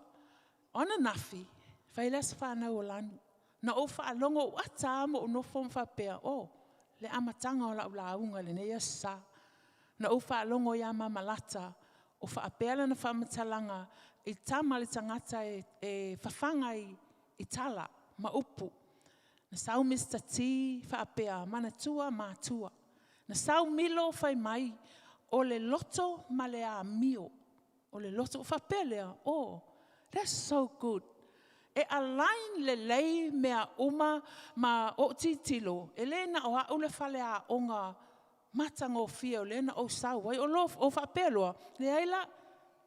O ananafi, fai le aso fanau o Lanu. Na ou faalogo ou ata lava ma ou nofo ma faapea, oh, le amataga o lau lauga i lenei aso Sa. Na ou faalogo ia Mamalata, o faapea lana faamatalaga i tama le tagata e fafaga i tala ma upu. Na sau Mr. T faapea, manatua matua. Na sau Milo fai mai, o le loto ma le amio. O le loto, faapea lea, oh, that's so good. E align lelei mea uma ma ou titilo, e le na o au le faleaoga matagofie o lea na ou sau ai. O lo o faapea loa, leai la,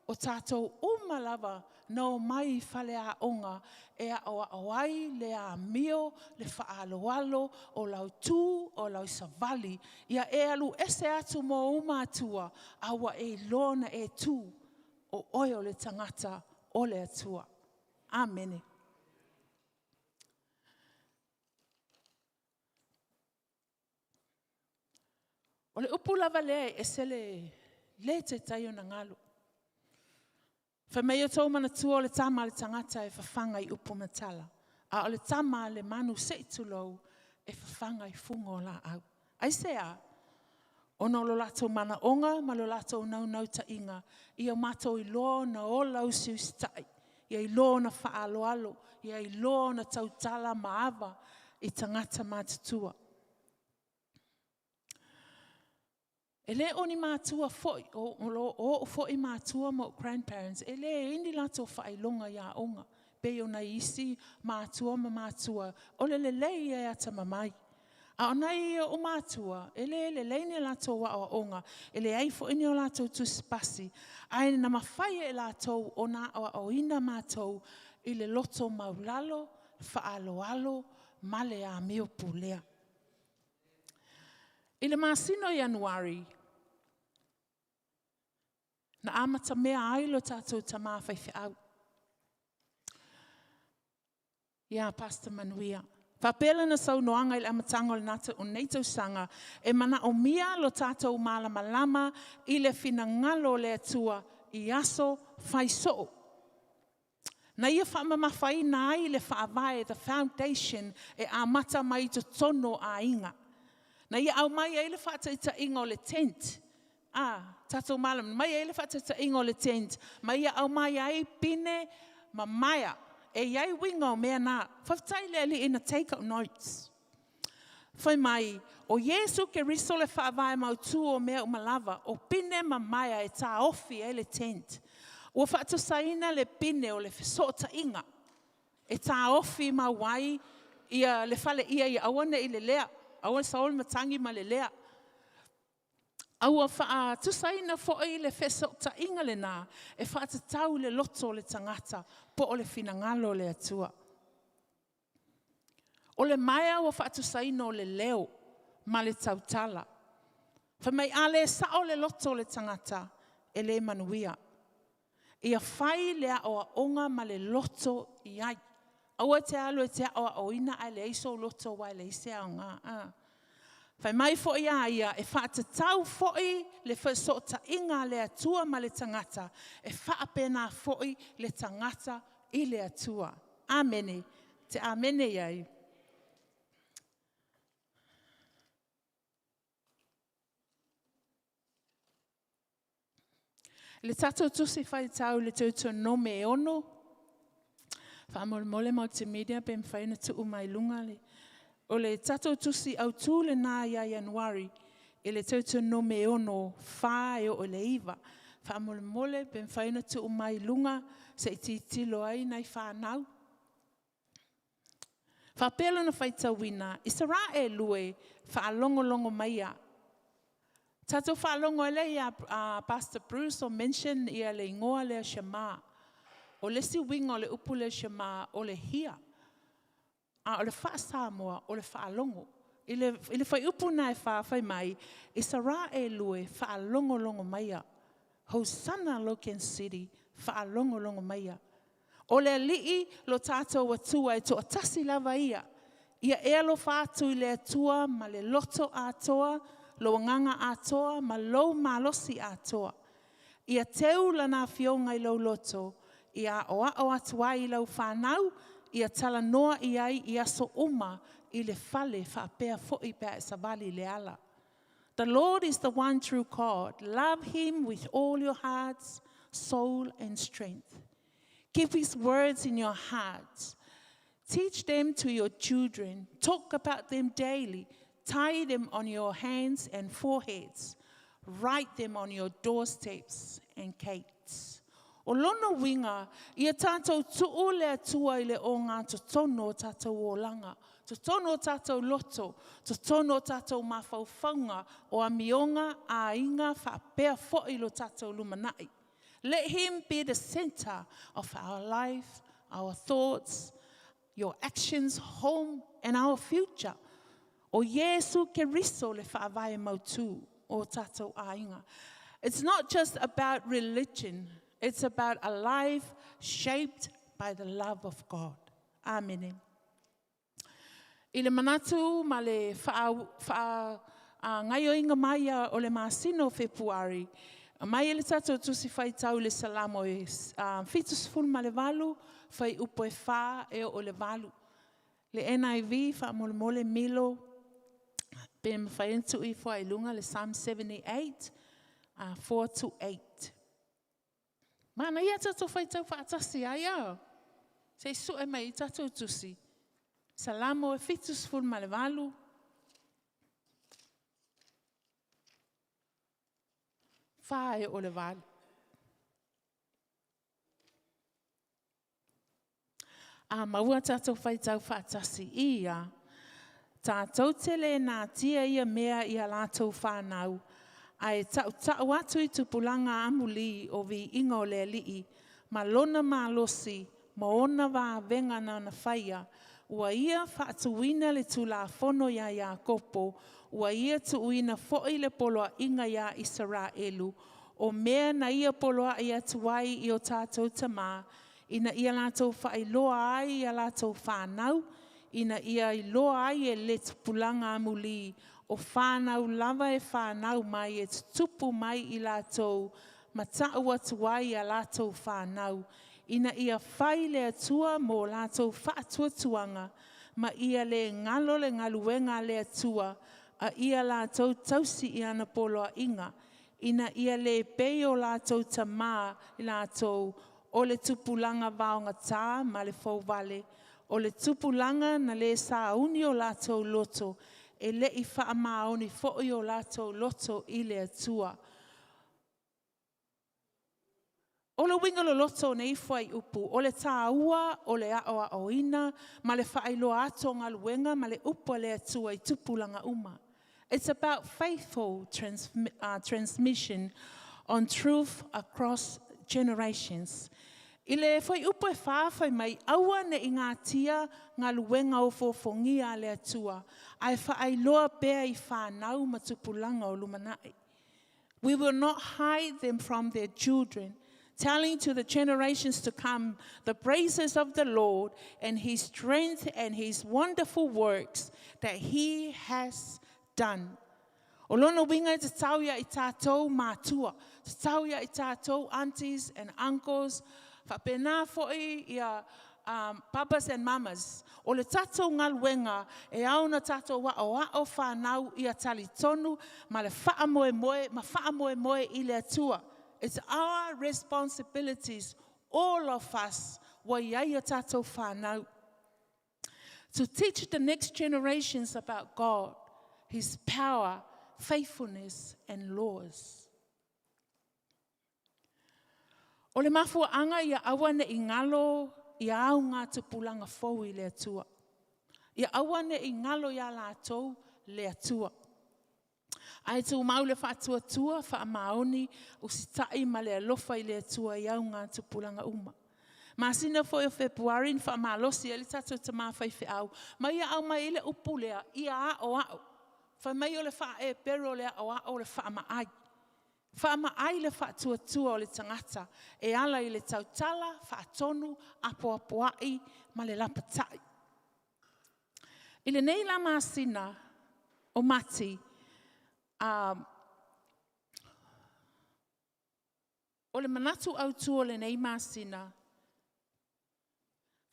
o tatou uma lava na o mai i faleaoga e aoao ai le amio, le faaaloalo, o lau tu, o lau savali. Ia e alu ese atu mo uma atua, a ua e iloa na e tu, o oe o le tagata o le Atua. Amene. O le upu lava lea e ese le le taitai ona galo. Fai mai o tou manatua o le tama a le tagata e fafaga i upu ma tala, a o le tama a le manu se i tulou e fafaga i fuga o laau. Aisea? Ona o lo latou manaoga ma lo latou naunautaiga, ia matou iloa ona ola usiusitai, ia iloa ona faaaloalo, ia iloa ona tautala ma ava i tagata matutua. E le o ni matua foi, o o'u foi matua ma o'u grandparents, e le i ai ni latou faailoga i aoga, pei ona isi matua ma matua, o le lelei ia e atamamai. A o nai o'u matua, e le lelei ni latou aoaoga, e leai foi ni o latou tusipasi, ae na mafai e latou ona aoaoina matou i le loto maulalo, faaaloalo ma le amio pulea. I le masina o Ianuari, na amatamea ai lo tatou tamā faifeau, ia Pastor Manuia. Faapea lana saunoaga i le amataga o lenei tausaga, e manaomia lo tatou malamalama i le finagalo o le Atua i aso fai soo. Na ia faamamafaina ai le faavae, the foundation, e amata mai i totonu o aiga. Na ia aumai ai le faataitaiga o le tent. Tatou malamalama, mai ai le faataitaiga o le tent, ma ia aumai ai pine ma maea. E i ai uiga o mea na. Faafetai le Alii na take au notes. Fai mai, o Iesu Keriso le faavae mautu o mea uma lava, o pine ma maea e taofi ai le tent. Ua faatusaina le pine o le fesootaiga e taofi mau ai ia le faleia ia aua ne i lelea, aua le sao le matagi ma lelea. A ua faatusaina foi le fesootaiga lena e faatatau i le loto o le tagata po o le finagalo o le Atua. O le maea ua faatusaina o le leo ma le tautala. Fai mai, a le sao le loto o le tagata, e le manuia. Ia fai le aoaoga ma le loto i ai. Aua te alu e te aoaoina ae leai sou loto aua e leai se aoga. Fai mai foi a ia, e faatatau foi le fesootaiga a le Atua ma le tagata, e faapena foi le tagata i le Atua. Amene. Te amene iai. Le tatou tusi faitau le Teutonome e 6, faamolemole multimedia pe mafai ona tuu mai luga le... O le tatou tusi autu lena ia Ianuari i le Teutonome e 6, 4 e oo i le 9. Faamolemole pe mafai ona tuu mai luga se i tilotilo ai nai fanau. Faapea lona faitauina, Isaraelu e, faalogologo maia. Tatou faalogo ai lea ia Pastor Bruce o mention ia le igoa lea Shema. O le isi uiga o le upu lea Shema, o le hear. A o le faa-Samoa, o le faalogo. I le fuaiupu lena e 4 fai mai, Isaraelu e, faalogologo maia. Hosanna Logan City, faalogologo maia. O le Alii lo tatou Atua e toatasi lava ia. Ia e alofa atu i le Atua ma le loto atoa, lou agaga atoa ma lou malosi atoa. Ia teu lana afioga i lou loto, ia aoao atu ai i lau fanau, ia talanoa i ai i aso uma i le fale faapea foi pe a e savali i le ala. The Lord is the one true God. Love him with all your hearts, soul and strength. Keep his words in your hearts. Teach them to your children. Talk about them daily. Tie them on your hands and foreheads. Write them on your doorsteps and gates. O lona uiga, ia tatou tuu le Atua i le ogatotonu o tatou olaga, totonu o tatou loto, totonu o tatou mafaufauga, o amioga, aiga, faapea foi lo tatou lumanai. Let him be the center of our life, our thoughts, your actions, home and our future. O Iesu Keriso le faavae mautu o tatou aiga. It's not just about religion. It's about a life shaped by the love of God. Amene. I le manatu ma le faagaoioiga mai o le masina o Fepuari, mai e le tatou tusi faitau le Salamo e 78, fuaiupu e 4 e oo i le 8. Le NIV, faamolemole Milo. Pe mawhai ona tuu ifo ai i luga le Psalm 78, 4 to 8. Manaia tatou faitau faatasi ai a. Se i sue mai i tatou tusi. Salamo e 78. Wha e o le 8. A maua tatou faitau faatasi ia, tātou te le natia ia mea i a latou whānau, a e tautau atu i tupulaga amuli o viiga o le Alii, ma lona malosi, ma ona vavega na na whaia, ua ia faatuina le tulafono ia Iakopo, ua ia tuuina foi le poloaiga ia Isaraelu, o mea na ia poloai atu ai i o tātou tamā, ina ia latou whailoa ai ia latou whānau, ina ia iloa ai e le tupulaga amuli, o whānau lava e whānau mai e tutupu mai i latou, ma ta'u atu ai ia latou whānau, ina ia whai le Atua mō latou faatuatuaga, ma ia le galo le galuega a le Atua, a ia latou tausi i ana poloaiga, ina ia le pei o latou tamā i latou, o le tupulaga vaogatā ma le fouvale, o le tupulaga na le sauni o latou loto, e le i faamaoni foi o latou loto i le Atua. O le uiga loloto o nei fuaiupu, o le tāua o le a'oa'oina ma le faailoa atu o galuega ma le upu a le Atua i tupulaga uma. It's about faithful transmission on truth across generations. I le fuaiupu e 4 fai mai, aua ne i gatia galuega o fofōgia a le Atua, ae faailoa pea i whānau ma tupulaga o lumanai. We will not hide them from their children, telling to the generations to come the praises of the Lord and his strength and his wonderful works that he has done. O lona uiga e tatau ia i tātou mātua, tatau ia i tātou aunties and uncles, faapena foi ia papas and mamas. O le tatou galuega e ao ona tatou a'oa'o whānau ia talitonu ma le whaamoemoe, ma whaamoemoe i le Atua. It's our responsibilities, all of us, ua i ai a tatou whānau, to teach the next generations about God, His power, faithfulness and laws. O le mafuaanga ia aua ne i galo ia au ngā tupulaga fou i le Atua. Ia aua ne i galo ia latou le Atua. Ae tumau le faatuatua, faamaoni, usitai ma le alofa i le Atua i au ngā tupulaga uma. Masina foi o Fepuari na faamalosi ai le tatou tamā faifeau, ma ia aumai ai le upu lea, ia a'oa'o. Fai mai o le faa-Epero o le a'oa'o o le faamaai. Faamaai le faatuatua o le tagata e ala i le tautala, faatonu, apoapoai ma le lapatai. I lenei la masina o Mati, o le manatu autu o lenei masina,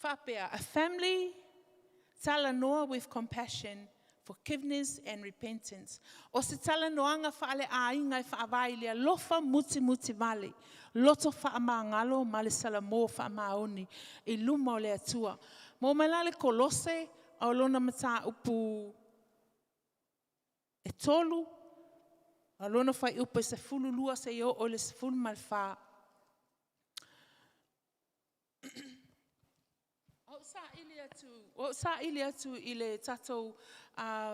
faapea, a family talanoa with compassion, forgiveness and repentance. O se talanoaga faaleaiga e faavae i le alofa mutimutivale, loto faamagalo ma le salamo faamaoni i luma o le Atua. Maua mai la le Kolose a o lona mataupu e 3, a lona fuaiupu e 12 seia oo i le 14. Ua ou saili atu i le tatou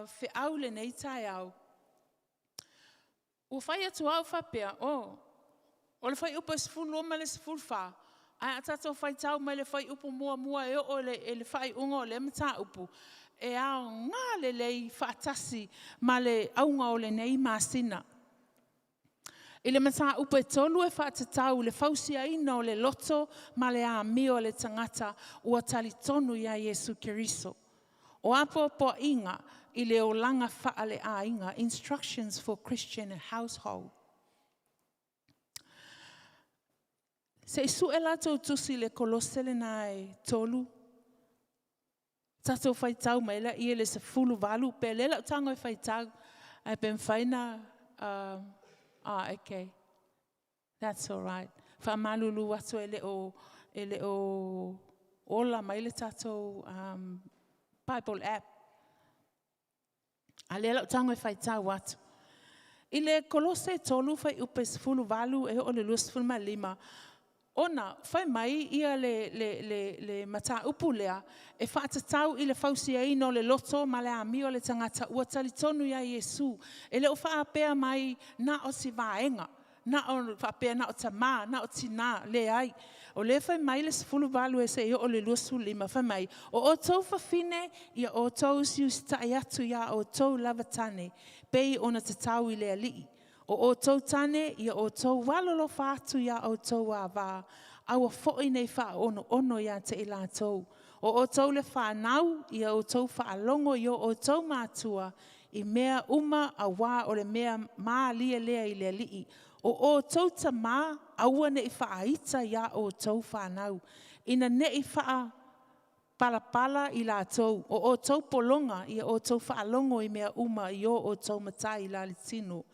feau lenei taeao. Ua fai atu au faapea, oh, o le fuaiupu e 12 ma le 14, ae a tatou faitau mai le fuaiupu muamua e oo i le faaiuga o lea mataupu, e aoga lelei faatasi ma le auga o lenei masina. I le mataupu e 3 e faatatau i le fausiaina o le loto ma le amio a le tagata ua talitonu ia Iesu Keriso. O apoapoaiga i le olaga faaleaiga, instructions for Christian household. Se i sue latou tusi le Kolose lena e 3, tatou faitau mai laia i le 18, pe le lau tago e faitau. Ae pe mafai na ah, okay. That's all right. Faamalulu atu e le o, e le o ola mai le tatou Bible app. A lea lau tago e faitau atu. I le Kolose 3 fuaiupe 18 e oo i le 25, ona fai mai ia le, le, le, le mataupu lea e faatatau i le fausiaina o le loto ma le amio o le tagata ua talitonu ia Iesu. E le o faapea mai na o se vaega, na o faapea na o tamā, na o tinā, leai. O lea fai mai le 18 e seia oo i le 25, fai mai, o outou fafine, ia outou usiusitai atu iā outou lava tane, pei ona tatau i le Alii. O outou tane, ia outou alolofa atu iā outou āvā, aua foi ne i faaonoono ia te i latou. O outou le fanau, ia outou faalogo i o outou matua i mea uma auā o le mea malie lea i le Alii. O outou tamā, aua ne i faaita iā outou fanau, ina ne i faapalapala i latou. O outou pologa, ia outou faalogo i mea uma i o outou matai la le tino.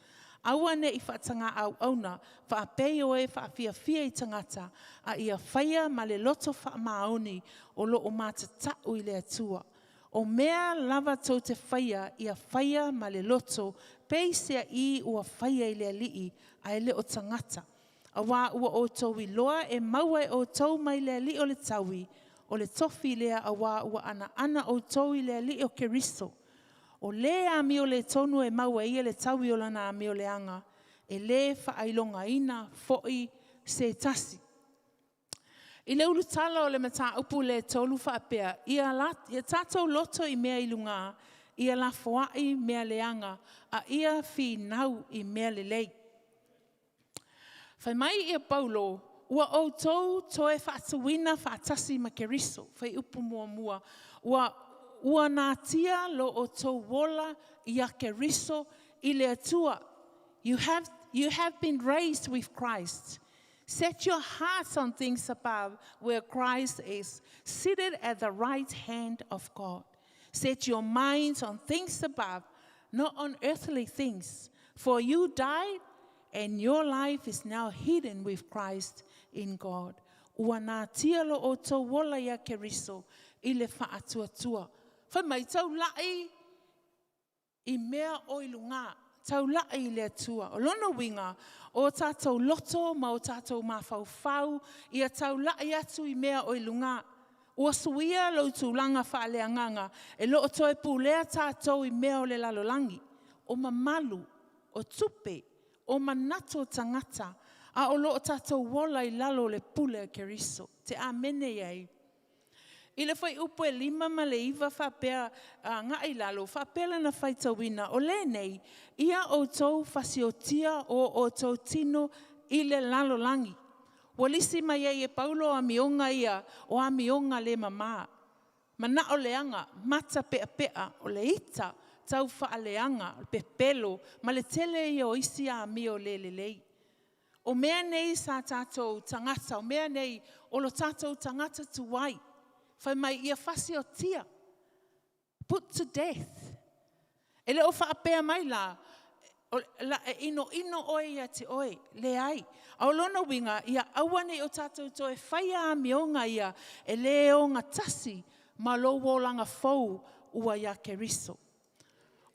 Aua ne i faatagā auauna, faapei o e faafiafia i tagata, a ia faia ma le loto faamaoni o lo o matata'u i le Atua. O mea lava tou te faia, ia faia ma le loto, peiseai ua faia i le Alii, ae le o tagata. Auā ua outou iloa e maua e outou mai le Alii o le taui, o le tofi lea auā ua anaana outou i le Alii o Keriso. O lē amioletonu e maua e ia le taui o lana amioleaga, e lē faailogaina foi se tasi. I le ulutala o le mataupu lea e tolu faapea, ia, la, ia tatou loto i mea i lugā, ia lafoai mea leaga, a ia finau i mea lelei. Fai mai ia Paulo, ua outou toe faatuina faatasi ma Keriso, fuaiupu muamua, ua, ua natia lo outou ola ia Keriso i le Atua. You have been raised with Christ. Set your hearts on things above, where Christ is, seated at the right hand of God. Set your minds on things above, not on earthly things. For you died, and your life is now hidden with Christ in God. Ua natia lo outou ola ia Keriso i le faatuatua. Fai mai taulai i mea o i lugā, taulai i le Atua. O lona uiga, o tatou loto ma o tatou mafaufau, ia taulai atu i mea o i lugā. Ua suia lou tulaga faaleagaga, e le o toe pulea tatou i mea o le lalolagi, o mamalu, o tupe, o manatu o tagata, a o lo o tatou ola i lalo o le pule a Keriso. Te amene i ai. I le fuaiupu e 5 ma le 9 faapea agai i lalo, faapea lana faitauina, o lenei, ia outou fasiotia o outou tino i le lalolagi. Ua lisi mai ai e Paulo amioga ia, o amioga le mamā. Manao leaga, mata peapea, o le ita, tau faaleaga, o le pepelo, ma le tele ia o isi amio le lelei. O mea nei sa tatou tagata, o mea nei o lo tatou tagata tuai, fai mai ia fasiotia, put to death. E le o faapea mai la, la e inoino oe ia te oe, leai. A o lona uiga, ia aua ne i o tatou toe faia amioga ia e le ogatasi ma lou olaga fou ua ia Keriso.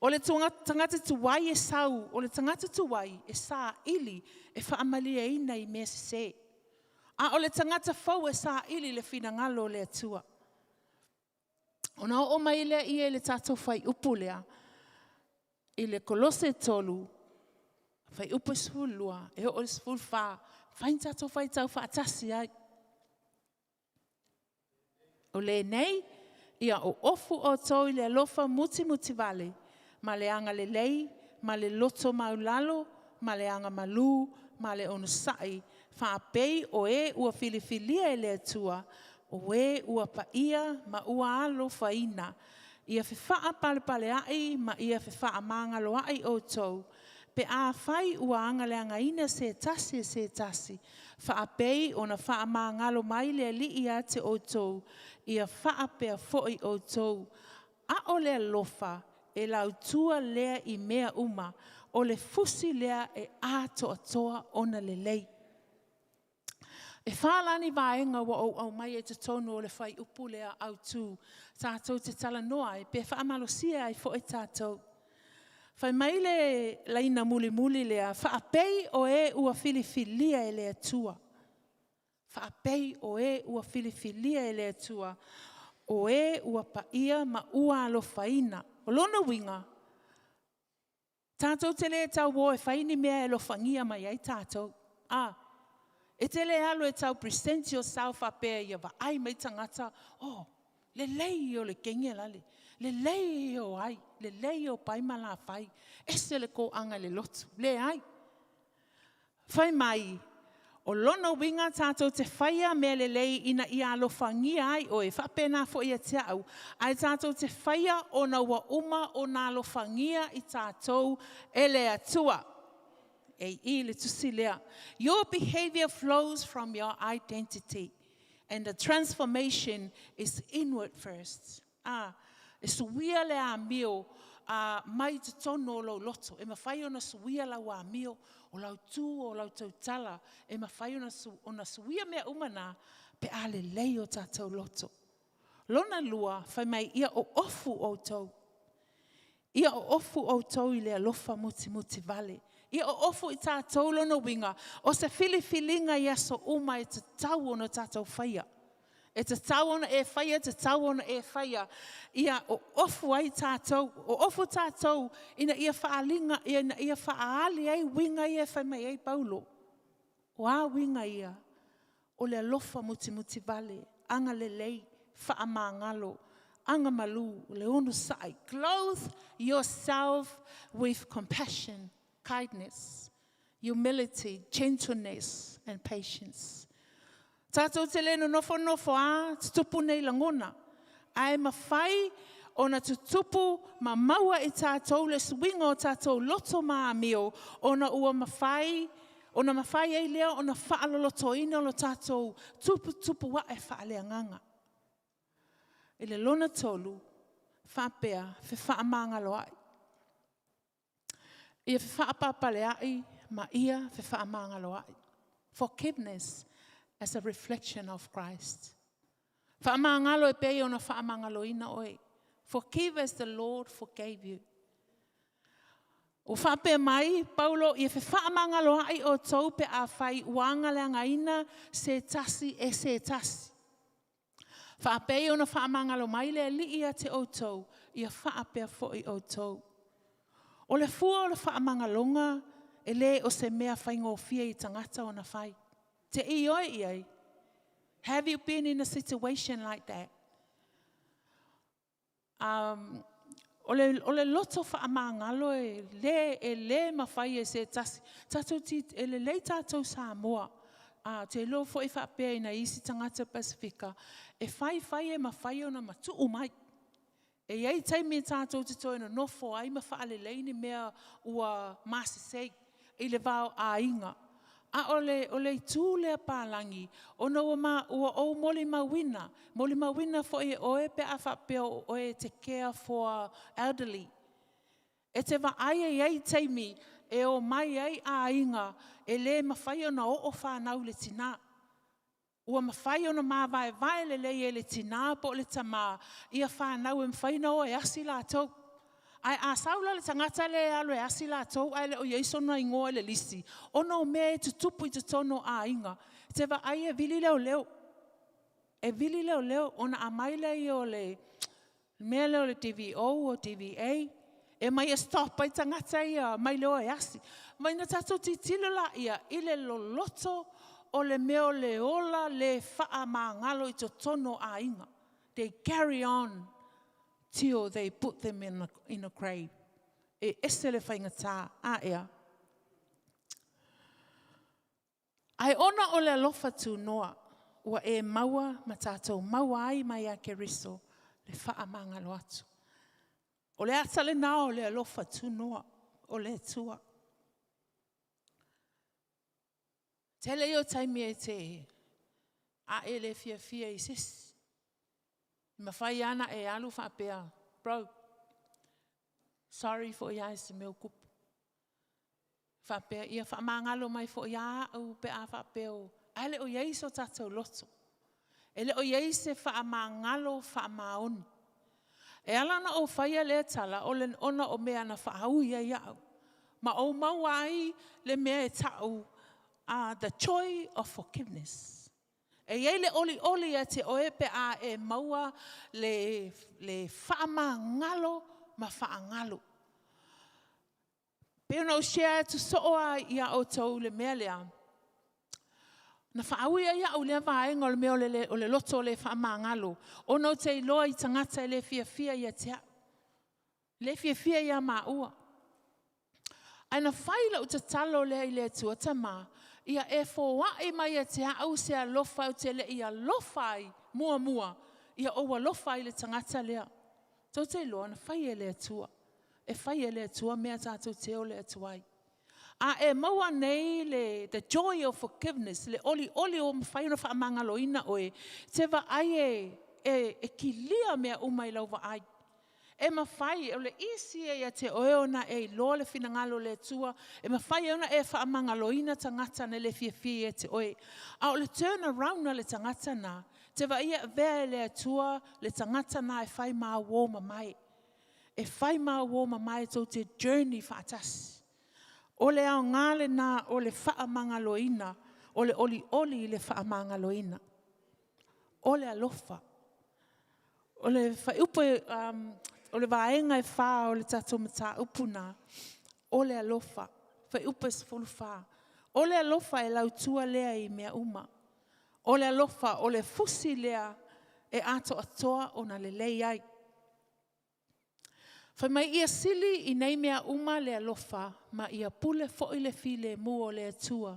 O le tagata tuai e sau, o le tagata tuai e saili e faamalieina i mea sesē. A o le tagata fou e saili le finagalo o le Atua. Ona oo mai lea ia i le tatou fuaiupu lea, i le Kolose 3, fuaiupu 12 e oo i le 14, fai ni tatou faitau faatasi ai. O lenei, ia oofu outou i le alofa mutimutivale, ma le agalelei, ma le loto maulalo, ma le agamalu, ma le onosai, faapei o e ua filifilia e le Atua, o e ua paia ma ua alofaina. Ia fefaapalepaleai ma ia fefaamagaloai outou, pe afai ua agaleagaina se tasi e se tasi, faapei ona faamagalo mai le Alii ia te outou, ia faapea foi outou. A o le alofa E lautua lea i mea uma, o le fusi lea e atoatoa ona lelei. E whā ni vaega ua ou au mai e te tonu o le whai upu lea au tū. Tātou te talanoa ai, pe whaamalosia ai fo e tātou. Whai mai le laina muli muli lea, whaapei o e ua filifilia e le atua. Whaapei o e ua filifilia e le atua. O e ua paia ma ua alofaina. O lona winga, tātou te le tau o e whaini mea e lofangia mai ai tātou. Ah, e te le alo e tau present yourself a pea ia va ai mai tangata, oh, le lei o le kenge lale, le lei o ai, le lei o pai ma la whai, ese le ko anga le lotu, le ai. Whai mai, o lona winga tātou te whaia mea le lei ina ia alofangia ai oe, whapena fo ia te au, ai tātou te whaia o na ua uma o nā alofangia i tātou e le atua. E i le tusi lea. Your behavior flows from your identity and the transformation is inward first. Ah, e suia le a mio a mai te tono o lau loto. E mawhai ona suia lau a mio o lau tū o lau tautala. E mawhai ona, su, ona suia mea umana pe a le lei o tātou loto. Lona lua, whai mai ia o ofu o tau. Ia o ofu o tau i le alofa muti muti vale. Ia o ofu i tātou lona winga. O se filifilinga i aso uma e te tau ona tātou whaia. E te tau ona e whaia, te tau ona e whaia. Ia o ofu ai tātou, o ofu tātou ina ia whaalinga, ina ia whaali ai winga ia whai mai ai Paulo. O a winga ia, o le alofa muti muti vale, anga lelei, whaamangalo, anga malu, le ono sai. Clothe yourself with compassion, kindness, humility, gentleness, and patience. Tātou te le nofo nofo a, tutupu nei langona. Ai mawhai o na tutupu ma maua i tātou le suinga o tātou loto maamio o na ua mawhai, o na mawhai ei lea o na whaaloloto ina lo tātou tupu tupu wa e whaalea nganga. I le lona tolu, whapea, fe whaamangalo ai. Ia fe whaapapale ai, ma ia fe whaamangalo ai. Forgiveness as a reflection of Christ. Whaamangalo e pei ona whaamangalo ina oe. Forgive as the Lord forgave you. O whaapea mai, Paulo, ia fe whaamangalo ai o tau pe a whai uanga le angaina se tasi e se tasi. Whaapea ona whaamangalo mai le li ia te o tau, ia whaapea foi o tau. O le fua o le whaamangalonga, e le o se mea whaingofia i tangata o na whai. Te i oi iai. Have you been in a situation like that? O le loto whaamangalo e le mawhai e se tasi. Tātou ti, e le lei tātou Samoa. Te lo fo e whaapea ina isi tangata Pasifika. E whai whai e mawhai ona matuu mai. E iei taimi tātou te toi na nofo ai ma whaalelei ni mea ua masisei i le vao a inga. A o le tū lea pālangi, o na ua, ua o moli mawina. Moli mawina fo e oe pe a whapea o oe te care for elderly. E te wa ai e ei taimi e o mai ai a inga e le mawhai ona o o whanau le tina. Ua mawhai ona māwae vae le lei e le tina po le tama ia whanau e mwhaina o e asi lātou. Ai a saula le tangata le alo e asi lātou ai le o ieiso na ingoa le lisi. Ona o mea e tutupu i te tono a inga. Te wa ai e vili leo leo. E vili leo leo ona a mai le i o le mea leo le DVO o DVA. E mai e stop ai tangata ia mai leo e asi. Mai na tātou titilo la ia i le loloto o le mea o le ola le whaamangalo i te tono a inga. They carry on till they put them in a grave. E ese le whainga a ea. Ai ona o le alofa tū noa, ua e maua ma tātou maua ai mai a Keriso, le whaamangalo atu. O le ata le nao le alofa tū noa, o le tua. Tele i o taimi e te a e le fia fia i sisi. Mawhai ana e alu whaapea, bro, Sorry foʻi a i se mea ua tupu. Faapea, ia faamagalo mai foi ia au pe a faapea o... Ae le o i ai so tatou loto. E le o i ai se faamagalo faamaoni. E ala ona ou faia lea tala, ona o mea na faaui ai au. Ma ou maua ai le mea e tau the joy of forgiveness. E i ai le olioli ia te oe pe a e maua le faamagalo ma faagalo. Pei ona ou share atu soo lava ia outou le mea lea, na faaui ai au i lea vaega o le mea o le loto le faamagalo, ona ou te iloa i tagata e le fiafia ia te au, le fiafia ia maua. Ae na fai lau tatalo lea i le Atua, Tama, ia e foai mai ia te au se alofa ou te le i alofa ai muamua, ia ou alofa ai i le tagata lea. Tou te iloa na fai e le Atua. E fai e le Atua mea tatou te ole atu ai. A e maua nei le the joy of forgiveness, le olioli ua mafai ona faamagaloina oe, te vaai e kilia mea uma i lau vaai. E mafai, o le isi ia ia te oe ona e iloa le finagalo o le Atua, e mafai ai ona e faamagaloina tagata na le fiafia ia te oe. A o le turn around a le tagata na, te vaai e avea e le Atua le tagata na e fai ma au uo mamae. E fai ma au uo mamae tou te journey faatasi. O le aoga lena o le faamagaloina, o le olioli i le faamagaloina. O le alofa. O le fuaiupu, o le vaega e 4 o le tatou mataupu na, o le alofa. Fuaiupu 14. O le alofa e lautua lea i mea uma. O le alofa, o le fusi lea e atoatoa ona lelei ai. Fai mai ia sili i nei mea uma le alofa, ma ia pule foi le filemu o le Atua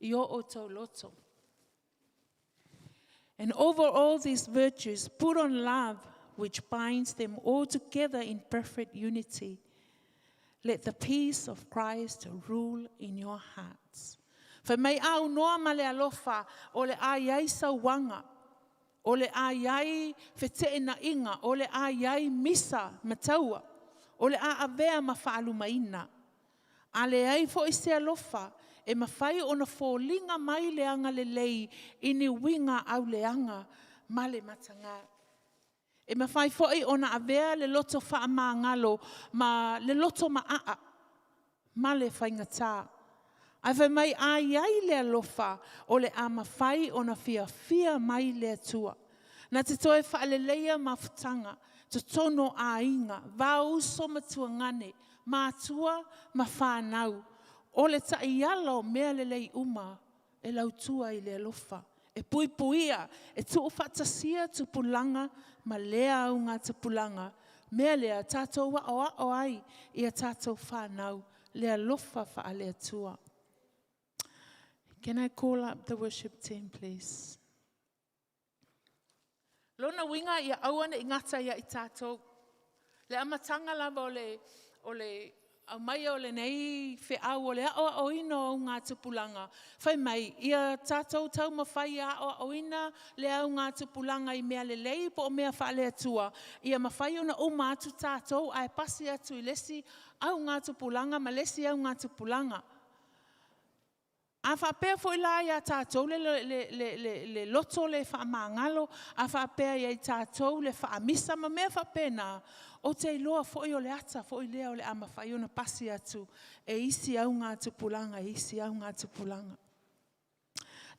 i o outou loto. And over all these virtues, put on love, which binds them all together in perfect unity. Let the peace of Christ rule in your hearts. Fai mai a unoa ma le alofa, o le a i ai sauaga, o le a i ai feteenaiga, o le a i ai misa ma taua, o le a avea ma faalumaina. A leai foi se alofa, e mafai ona foliga mai le agalelei i ni uiga auleaga ma le mataga. E mafai foi ona avea le loto faamagalo ma le loto maaa ma le faigata. Ae fai mai a i ai le alofa, o le a mafai ona fiafia mai le Atua. Na te toe faaleleia mafutaga, totonu o aiga, va o uso ma tuagane, matua ma whanau. O le taiala o mea lelei uma e lautua i le alofa. E puipuia, e tuufaatasia tupulaga ma lea auga tupulaga. Mea lea, tatou aoao ai ia tatou whanau, le alofa faale-Atua. Can I call up the worship team, please? Lona uiga ia aua ne i gata ia i tatou. Le amataga lava o le aumaia o lenei feau o le aoaoina o augatupulaga. Fai mai, ia tatou taumafai ia aoaoina le augatupulaga i mea lelei po o mea faale-Atua. Ia mafai ona uma atu tatou ae pasi atu i le isi augatupulaga ma le isi augatupulaga. A faapea foi la ia tatou le loto le faamagalo, a faapea ia i tatou le faamisa ma mea faapena, ou te iloa foi o le ata foi lea o le a mafai ona pasi atu e isi augatupulaga, e isi augatupulaga.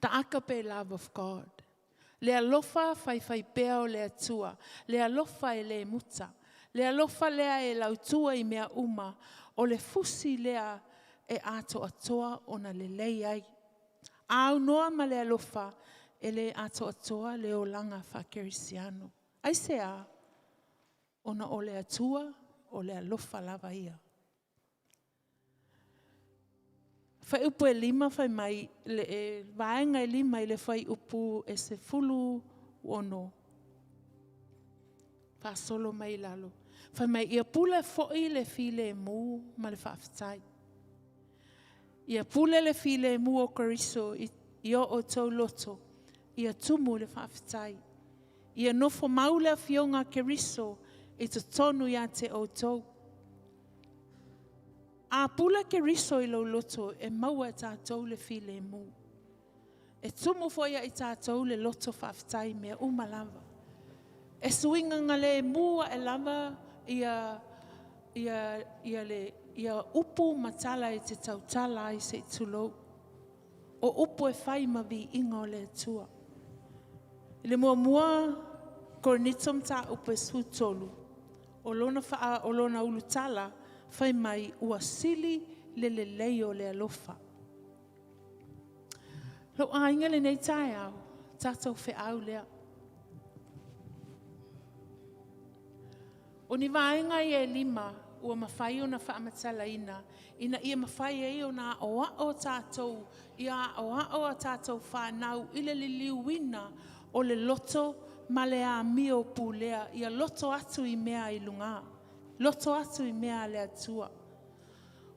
The agape love of God. Le alofa faifaipea o le Atua, le alofa e le muta, le alofa lea e lautua i mea uma, o le fusi lea e atoatoa ona lelei ai. A aunoa ma le alofa, e le atoatoa le olaga faakerisiano. Aisea? Ona o le Atua, o le alofa lava ia. Fuaiupu e 5 fai mai, le vaega e 5 i le fuaiupu e 16. Faasolo mai lalo. Fai mai, ia pule foi le filemu ma le faafetai. Ia pule le filemu o Keriso i o outou loto, ia tumu le faafetai. Ia nofo mau le afioga a Keriso i totonu ia te outou. A pule Keriso i lou loto, e maua e tatou le filemu. E tumu foi ia i tatou le loto faafetai i mea uma lava. E suiga galemu ae lava ia, ia, ia, le, ia upu ma tala e te tautala ai se i tulou. O upu e fai ma viiga o le Atua. I le muamua Korinito mataupu e 13, o lona, wha, o lona ulutala fai mai ua sili le lelei o le alofa. Lou aiga lenei taeao, tatou feau lea. O ni vaega ia e lima ua mafai ona faamatalaina ina ia mafai ai ona aoao tatou, ia aoao a tatou whanau i le liliuina o le loto ma le amio pulea, ia loto atu i mea i luga, loto atu i mea a le Atua.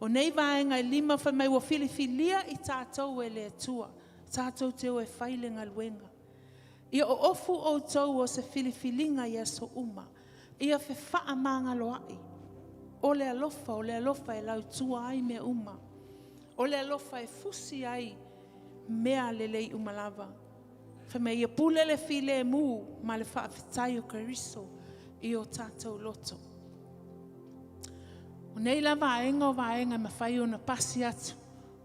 O nei vaega e lima fai mai ua filifilia i tatou e le Atua, tatou te o e fai le galuega. Ia o ofu outou o se filifiliga i aso uma, ia fefaamagaloai. O le alofa, o le alofa e lautua ai mea uma. O le alofa e fusi ai mea lelei uma lava. Fai mai ia pule le filemu ma le faafetai o Keriso i o tatou loto. O nei la vaega o vaega e mafai ona pasi atu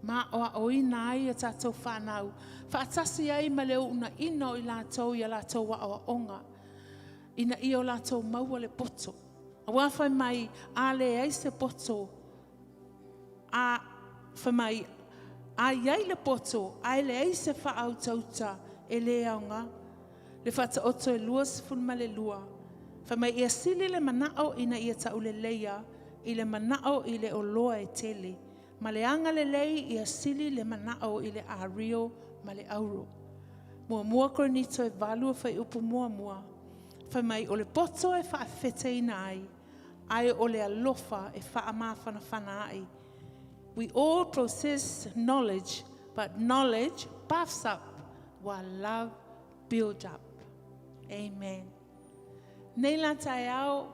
ma aoaoina ai a tatou whanau. Faatasi ai ma le uunaina o i latou ia latou aoaoga. Ina ia o latou maua le poto. Aua fai mai, a leai se poto, a fai mai, a iai le poto, a e leai se faautauta e le aoga. Le faataoto e 22. Fai mai ia sili le manao ina ia tauleleia i le manao i le oloa e tele. Ma le aga lelei ia sili le manao i le ario ma le auro. Muamua Korinito e 8 fai upu muamua. Fai mai o le poto e faafeteina ai, ae o le alofa e faamafanafana ai. We all possess knowledge, but knowledge puffs up while love builds up. Amen. Nei la taeao,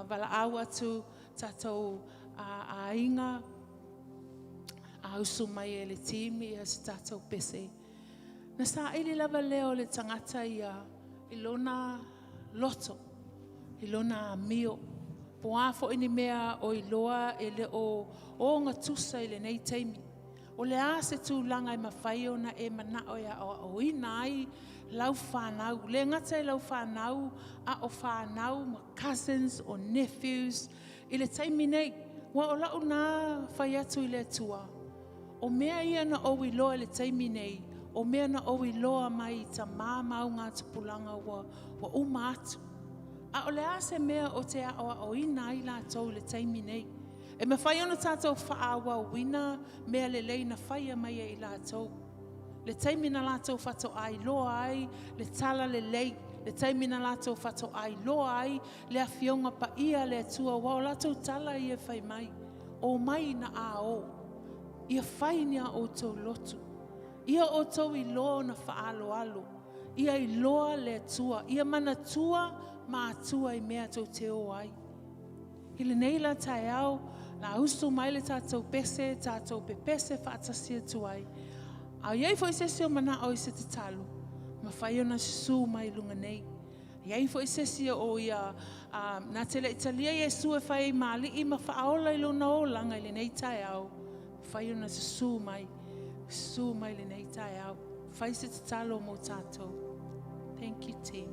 valaau atu tatou aiga, a usu mai e le team ia se tatou pese. Na saili lava lea o le tagata ia i lona loto, i lona amio. Po a foi ni mea o iloa e le o o gatusa i lenei taimi. O le a se tulaga e mafai ona e manao e aoaoina ai lau whanau. Le gata i lau whanau, a o whanau ma cousins o nephews. I le taimi nei, ua o lau nā fai atu i le Atua. O mea ia na ou iloa i le taimi nei, o mea na ou iloa mai i tamā ma au ngā tupulaga ua, ua uma atu. A o le a se mea o te aoaoina ai latou i le taimi nei. E mafai ona tatou faaauauina mea lelei na faia mai e i latou. Le taimi na latou faatoa iloa ai le tala lelei, le taimi na latou faatoa iloa ai le afioga paia a le Atua, ua o latou tala ia e fai mai, o mai na a o, ia fai ni a outou lotu. Ia outou iloa ona faaaloalo, ia iloa le Atua, ia manatua ma atua i mea tou te o ai. I lenei la taeao, la usu mai le tatou pese, tatou pepese faatasi atu ai. A iai foi se isi o manao i se tatalo, mafai ona susu mai i luga nei. Iai foi se isi o ia na te le i talia Iesu e fai ai ma alii ma faaola i lona olaga i lenei taeao, mafai ona susu mai, susu mai lenei taeao. Fai se tatalo mo tatou. Thank you, team.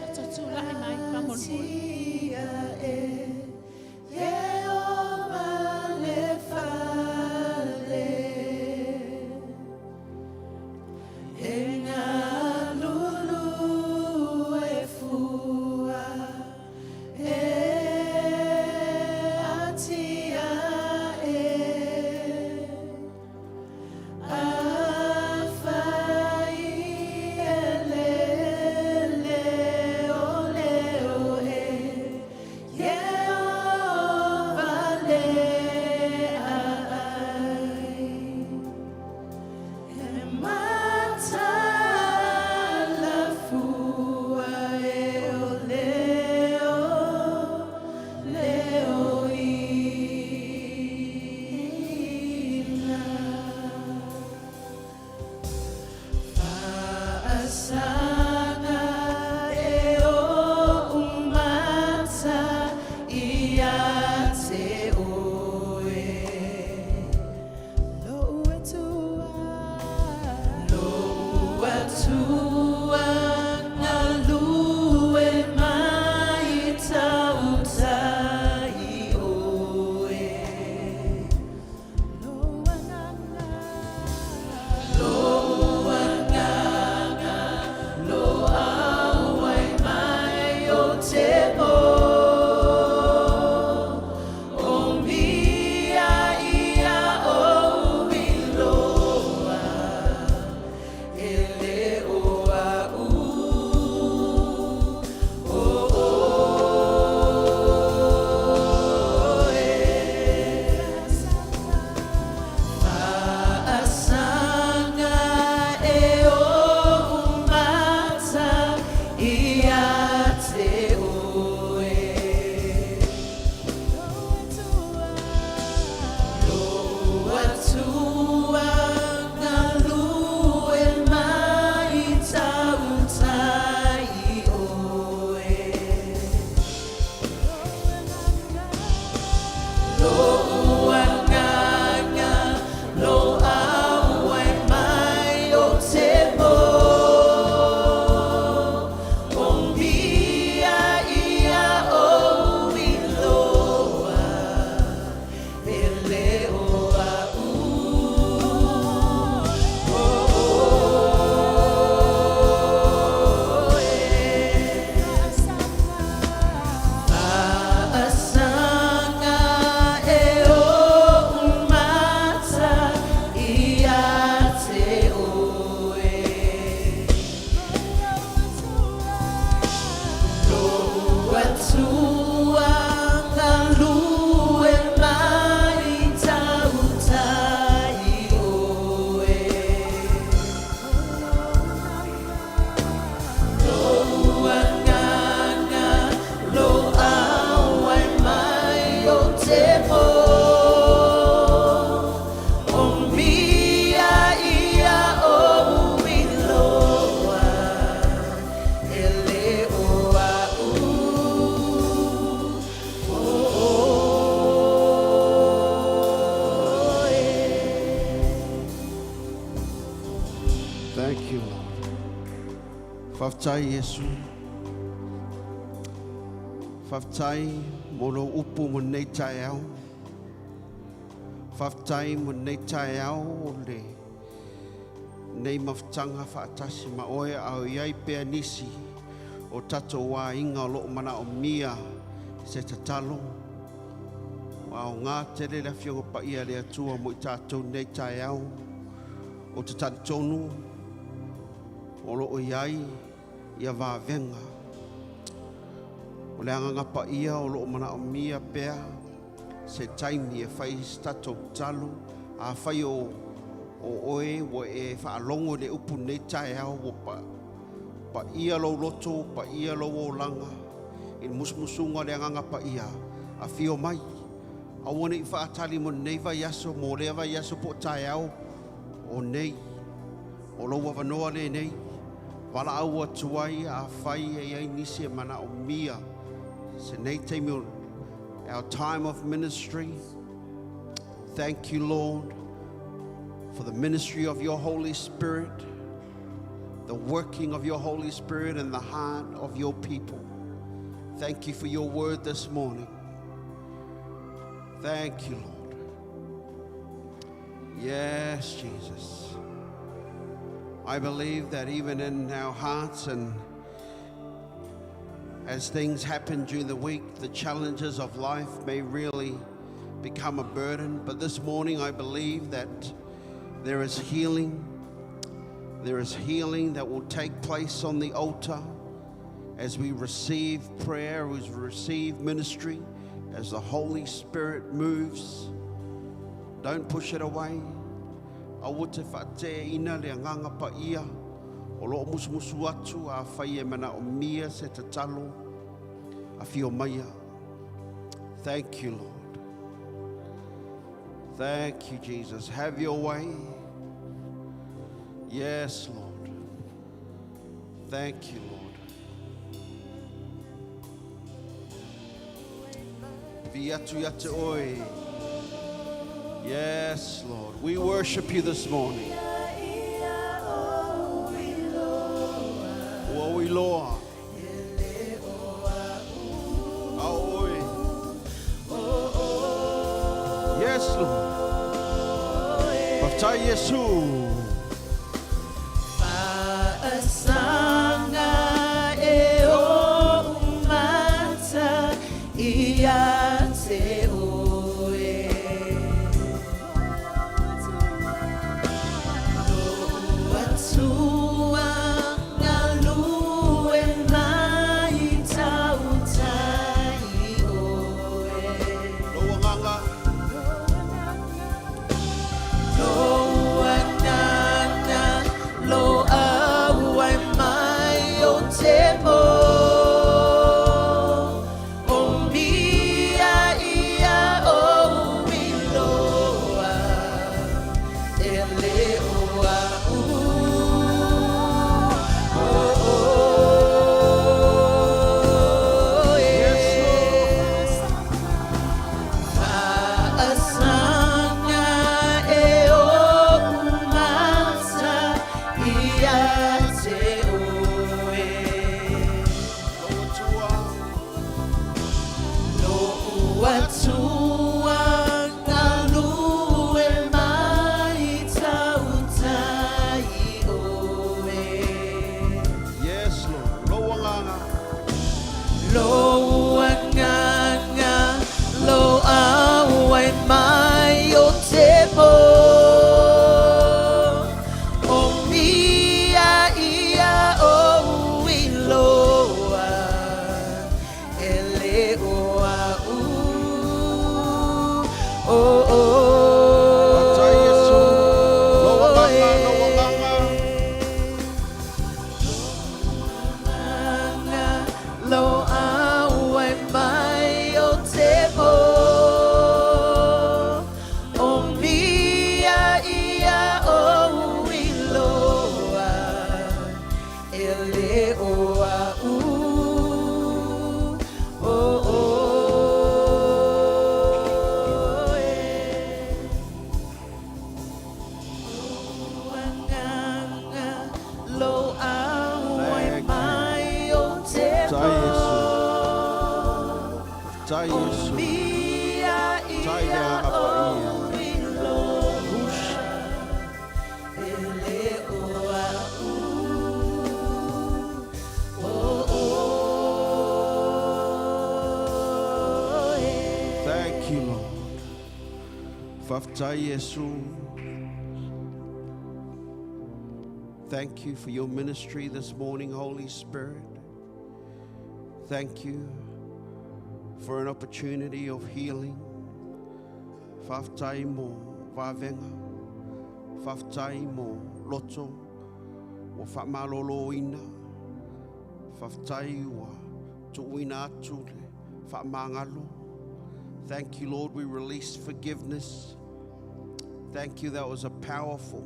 Tatou tulai mai, faamolemole. Atua galue mai tautai oe. Lou agaga, lou agaga, lo auai mai o te po. O mia ia ou iloa, e le o a'u o oe. Faasaga e o'u mata ia te oe. Lou Atua galue mai tautai oe. Lou agaga, lo auai mai o te po. O mia ia ou iloa, e le o a'u o oe. Faasaga e o'u mata ia te oe. Lou Atua galue mai tautai oe. Lou agaga, lo auai mai o te po. O mia ia ou iloa, e le o a'u o oe. Thank you, Lord. Faafetai Iesu. Faafetai mo lou upu mo lenei taeao. Faafetai mo lenei taeao o le nei mafutaga faatasi ma oe a o i ai pea nisi o tatou aiga o lo o manaomia se tatalo. Ua aoga tele le Afioga Paia a le Atua mo i tatou i lenei taeao. Ou te talitonu o lo o i ai ia vavega. O le Agaga Paia o lo o manaomia pea se taimi e fai ai se tatou tatalo. Afai o o oe ua e faalogo i le upu i lenei taeao ua pa, paia lou loto, paia lou olaga i le musumusuga o le Agaga Paia, afio mai. Aua ne i faatali mo lenei vaiaso, mo lea vaiaso po o taeao, o nei, o lou avanoa lenei, valaau atu ai afai e i ai nisi e manaomia se nei taimi o our time of ministry. Thank you, Lord, for the ministry of your Holy Spirit, the working of your Holy Spirit in the heart of your people. Thank you for your word this morning. Thank you, Lord. Yes, Jesus. I believe that even in our hearts and as things happen during the week, the challenges of life may really become a burden. But this morning, I believe that there is healing. There is healing that will take place on the altar as we receive prayer, as we receive ministry, as the Holy Spirit moves. Don't push it away. Aua te faateaina le Agaga Paia o lo o musumusu atu afai e manaomia se tatalo, afio maia. Thank you, Lord. Thank you, Jesus. Have your way. Yes, Lord. Thank you, Lord. Viia atu ia te oe. Yes, Lord. We worship you this morning. iloa. A o oe. Yes, Lord. Faafetai Iesu. Faasaga e oʻu mata ia te oe. Lou Atua galue mai tautai oe. Lou Agaga. Lou Agaga lo auai mai ou te mo. O mia ia ou iloa e le o a'u. Oh, oh, Yes, Lord. Faasaga e oʻu mata ia te oe. Lou Atua. Lou Atua galue mai tautai oe. Yes, Lord. Lou Agaga. Lou Agaga lo auai mai ou te mo. O mia ia ou iloa e le o a'u. Oh, oh. Faafetai Iesu. Lou Agaga, lou Agaga. Lo auai mai ou te mo. O mia ia ou iloa e le o a'u. Oh, oh, eh. Agaga lo auai Thank you. mai ou te Faafetai Iesu. mo. Faafetai O Iesu. mia Tai ia le Agaga Paia. ou iloa e le o a'u. Oh, oh, eh. Thank you, Lord. Faafetai Iesu. Thank you for your ministry this morning, Holy Spirit. Thank you for an opportunity of healing. Faafetai mo vavenga. Faafetai mo loto. Ua faamaloloina. Faafetai ua tuuina atu le faamagalo. Thank you, Lord. We release forgiveness. Thank you. That was a powerful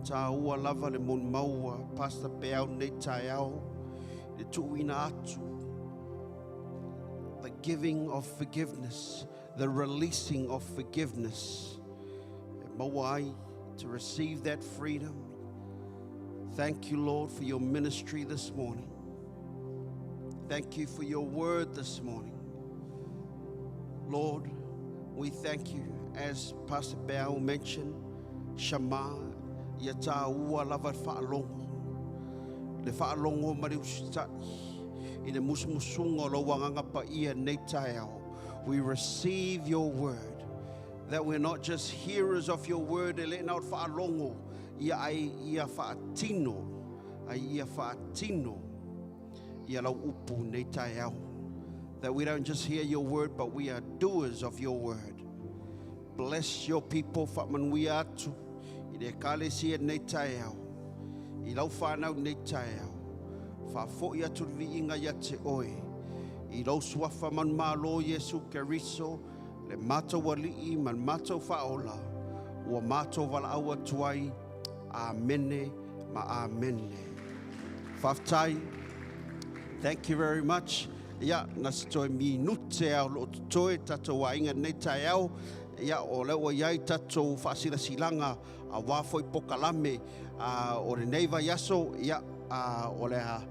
taua lava le mon maua Pastor Peau nei taeao le tuuina atu. The giving of forgiveness, the releasing of forgiveness. E maua ai to receive that freedom. Thank you, Lord, for your ministry this morning. Thank you for your word this morning. Lord, we thank you, as Pastor Bell mentioned, Shema, ia tāua lava faalogo. Le faalogo ma le usitai, i le musumusuga o lou Agaga Paia nei taeao. We receive your word, that we're not just hearers of your word, e le na o faalogo, ia ai ia faatino, ai ia faatino, ia lau upu nei taeao. That we don't just hear your word, but we are doers of your word. Bless your people, faamanuia atu, i le ekalesia nei taeao, i lau whānau nei taeao, faafoi atu le viiga ia te oe, i lou suafa manumalo Iesu Keriso, le matou Alii ma le matou Faaola, ua matou valaau atu ai, Amene ma Amene. Faafetai. Thank you very much. Ia, na se toe minute au lo totoe tatou aiga nei taeao. Ia, o lea ua iai tatou faasilasilaga auā foi pokalame o lenei vaiaso. Ia, o le a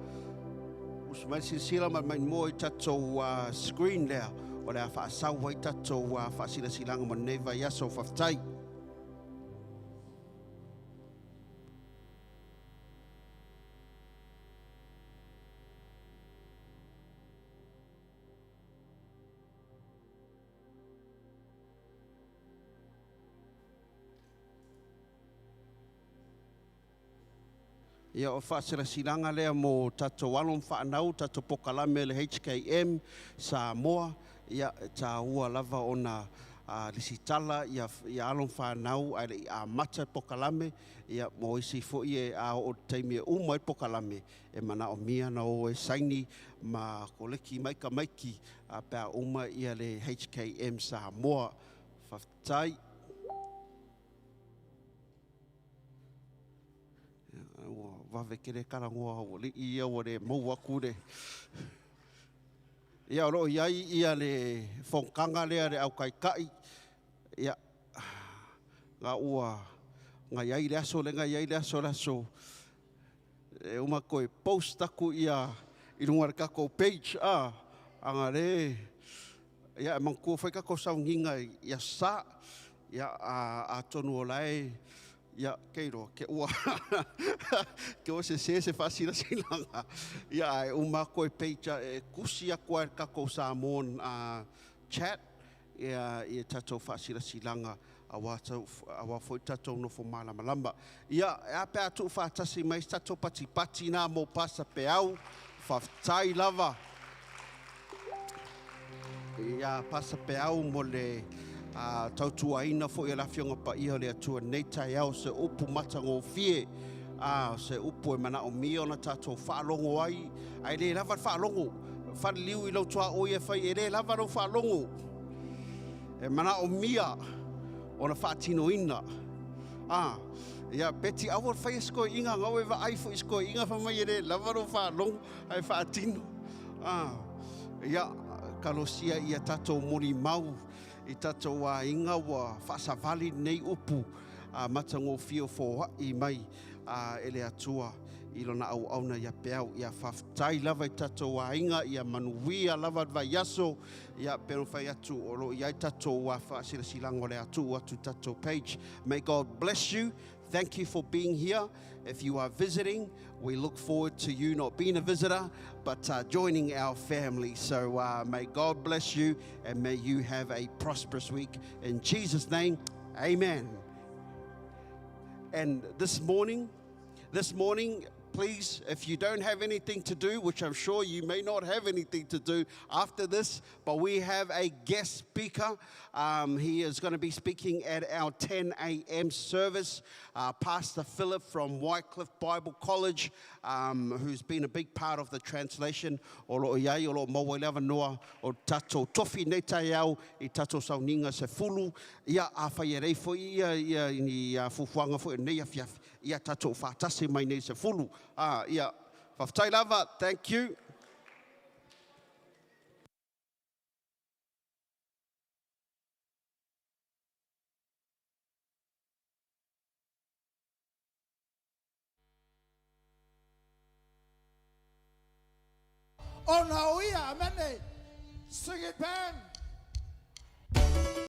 Usu mai silasila ma maimoa i tatou screen lea o le a faasau ai tatou faasilasilaga mo lenei vaiaso. Faafetai. Ia, o faasilasilaga lea mo tatou alo ma fanau, tatou pokalame le HKM Samoa. Ia, e tāua lava ona lesitala ia alo ma fanau ae le i amata pokalame. Ia, mo isi foi e a oo i le taimi e uma ai pokalame, e manaomia na o e saini ma koleki mai tamaiti pe a uma ia le HKM Samoa. Faafetai. Ua vave tele talanoa ua lii ia ua le maua atu le. Ia, o loo i ai ia le fonotaga lea le au taitai. Ia, ga ua na iai le aso le na iai le aso le aso e uma toe post atu ia i luga o le tatou page a aga le ia e manatua foi tatou sauniga i aso Sa. Ia, atonu o lae ia keiloa ke ua ke ua sese se faasilasilaga. Ia, ae uma atu e page e tusi atu ai le tatou Samoan chat ia ia tatou faasilasilaga aua foi tatou nofo malamalama. Ia, e a pe a tuufaatasi mai se tatou patipati na mo Pasa Peau. Faafetai lava ia Pasa Peau mo le tautuaina foi o le Afioga Paia o le Atua nei taeao, se upu matagofie, a se upu e manaomia ona tatou faalogo ai, ae le lava le faalogo. Faliliu i lau tuaoi e fai e le lava lau faalogo. E manaomia ona faatinoina. Ah, ia peti aua le faia se toeaiina ngau e vaai foi i se toeaiina fai mai e le lava lou faalogo ae faatino. Ah, ia talosia ia tatou molimau i tatou aiga ua faasavali lenei upu a matagofie o foai mai e le Atua i lona auauna ia Peau. Ia faafetai lava i tatou aiga, ia manuia lava le vaiaso. Ia pe ona fai atu o loo i ai tatou faasilasilaga o le a tuu atu i tatou page. May God bless you. Thank you for being here. If you are visiting, we look forward to you not being a visitor, but joining our family. So may God bless you and may you have a prosperous week. In Jesus' name, amen. And this morning, please, if you don't have anything to do, which I'm sure you may not have anything to do after this, but we have a guest speaker. He is going to be speaking at our 10 a.m. service. Pastor Philip from Wycliffe Bible College, who's been a big part of the translation. O lo iai, o lo maua i le avanoa o tatou tofi nei taeao i tatou sauniga 10. Ia, a fai e rei foi ia, ia, ni a fufuanga foi nei afiafi. Ia tatou faatasi mai nei 10. Ah, ia, faafetai lava, thank you. Ona o ia, amene. Sing it, band.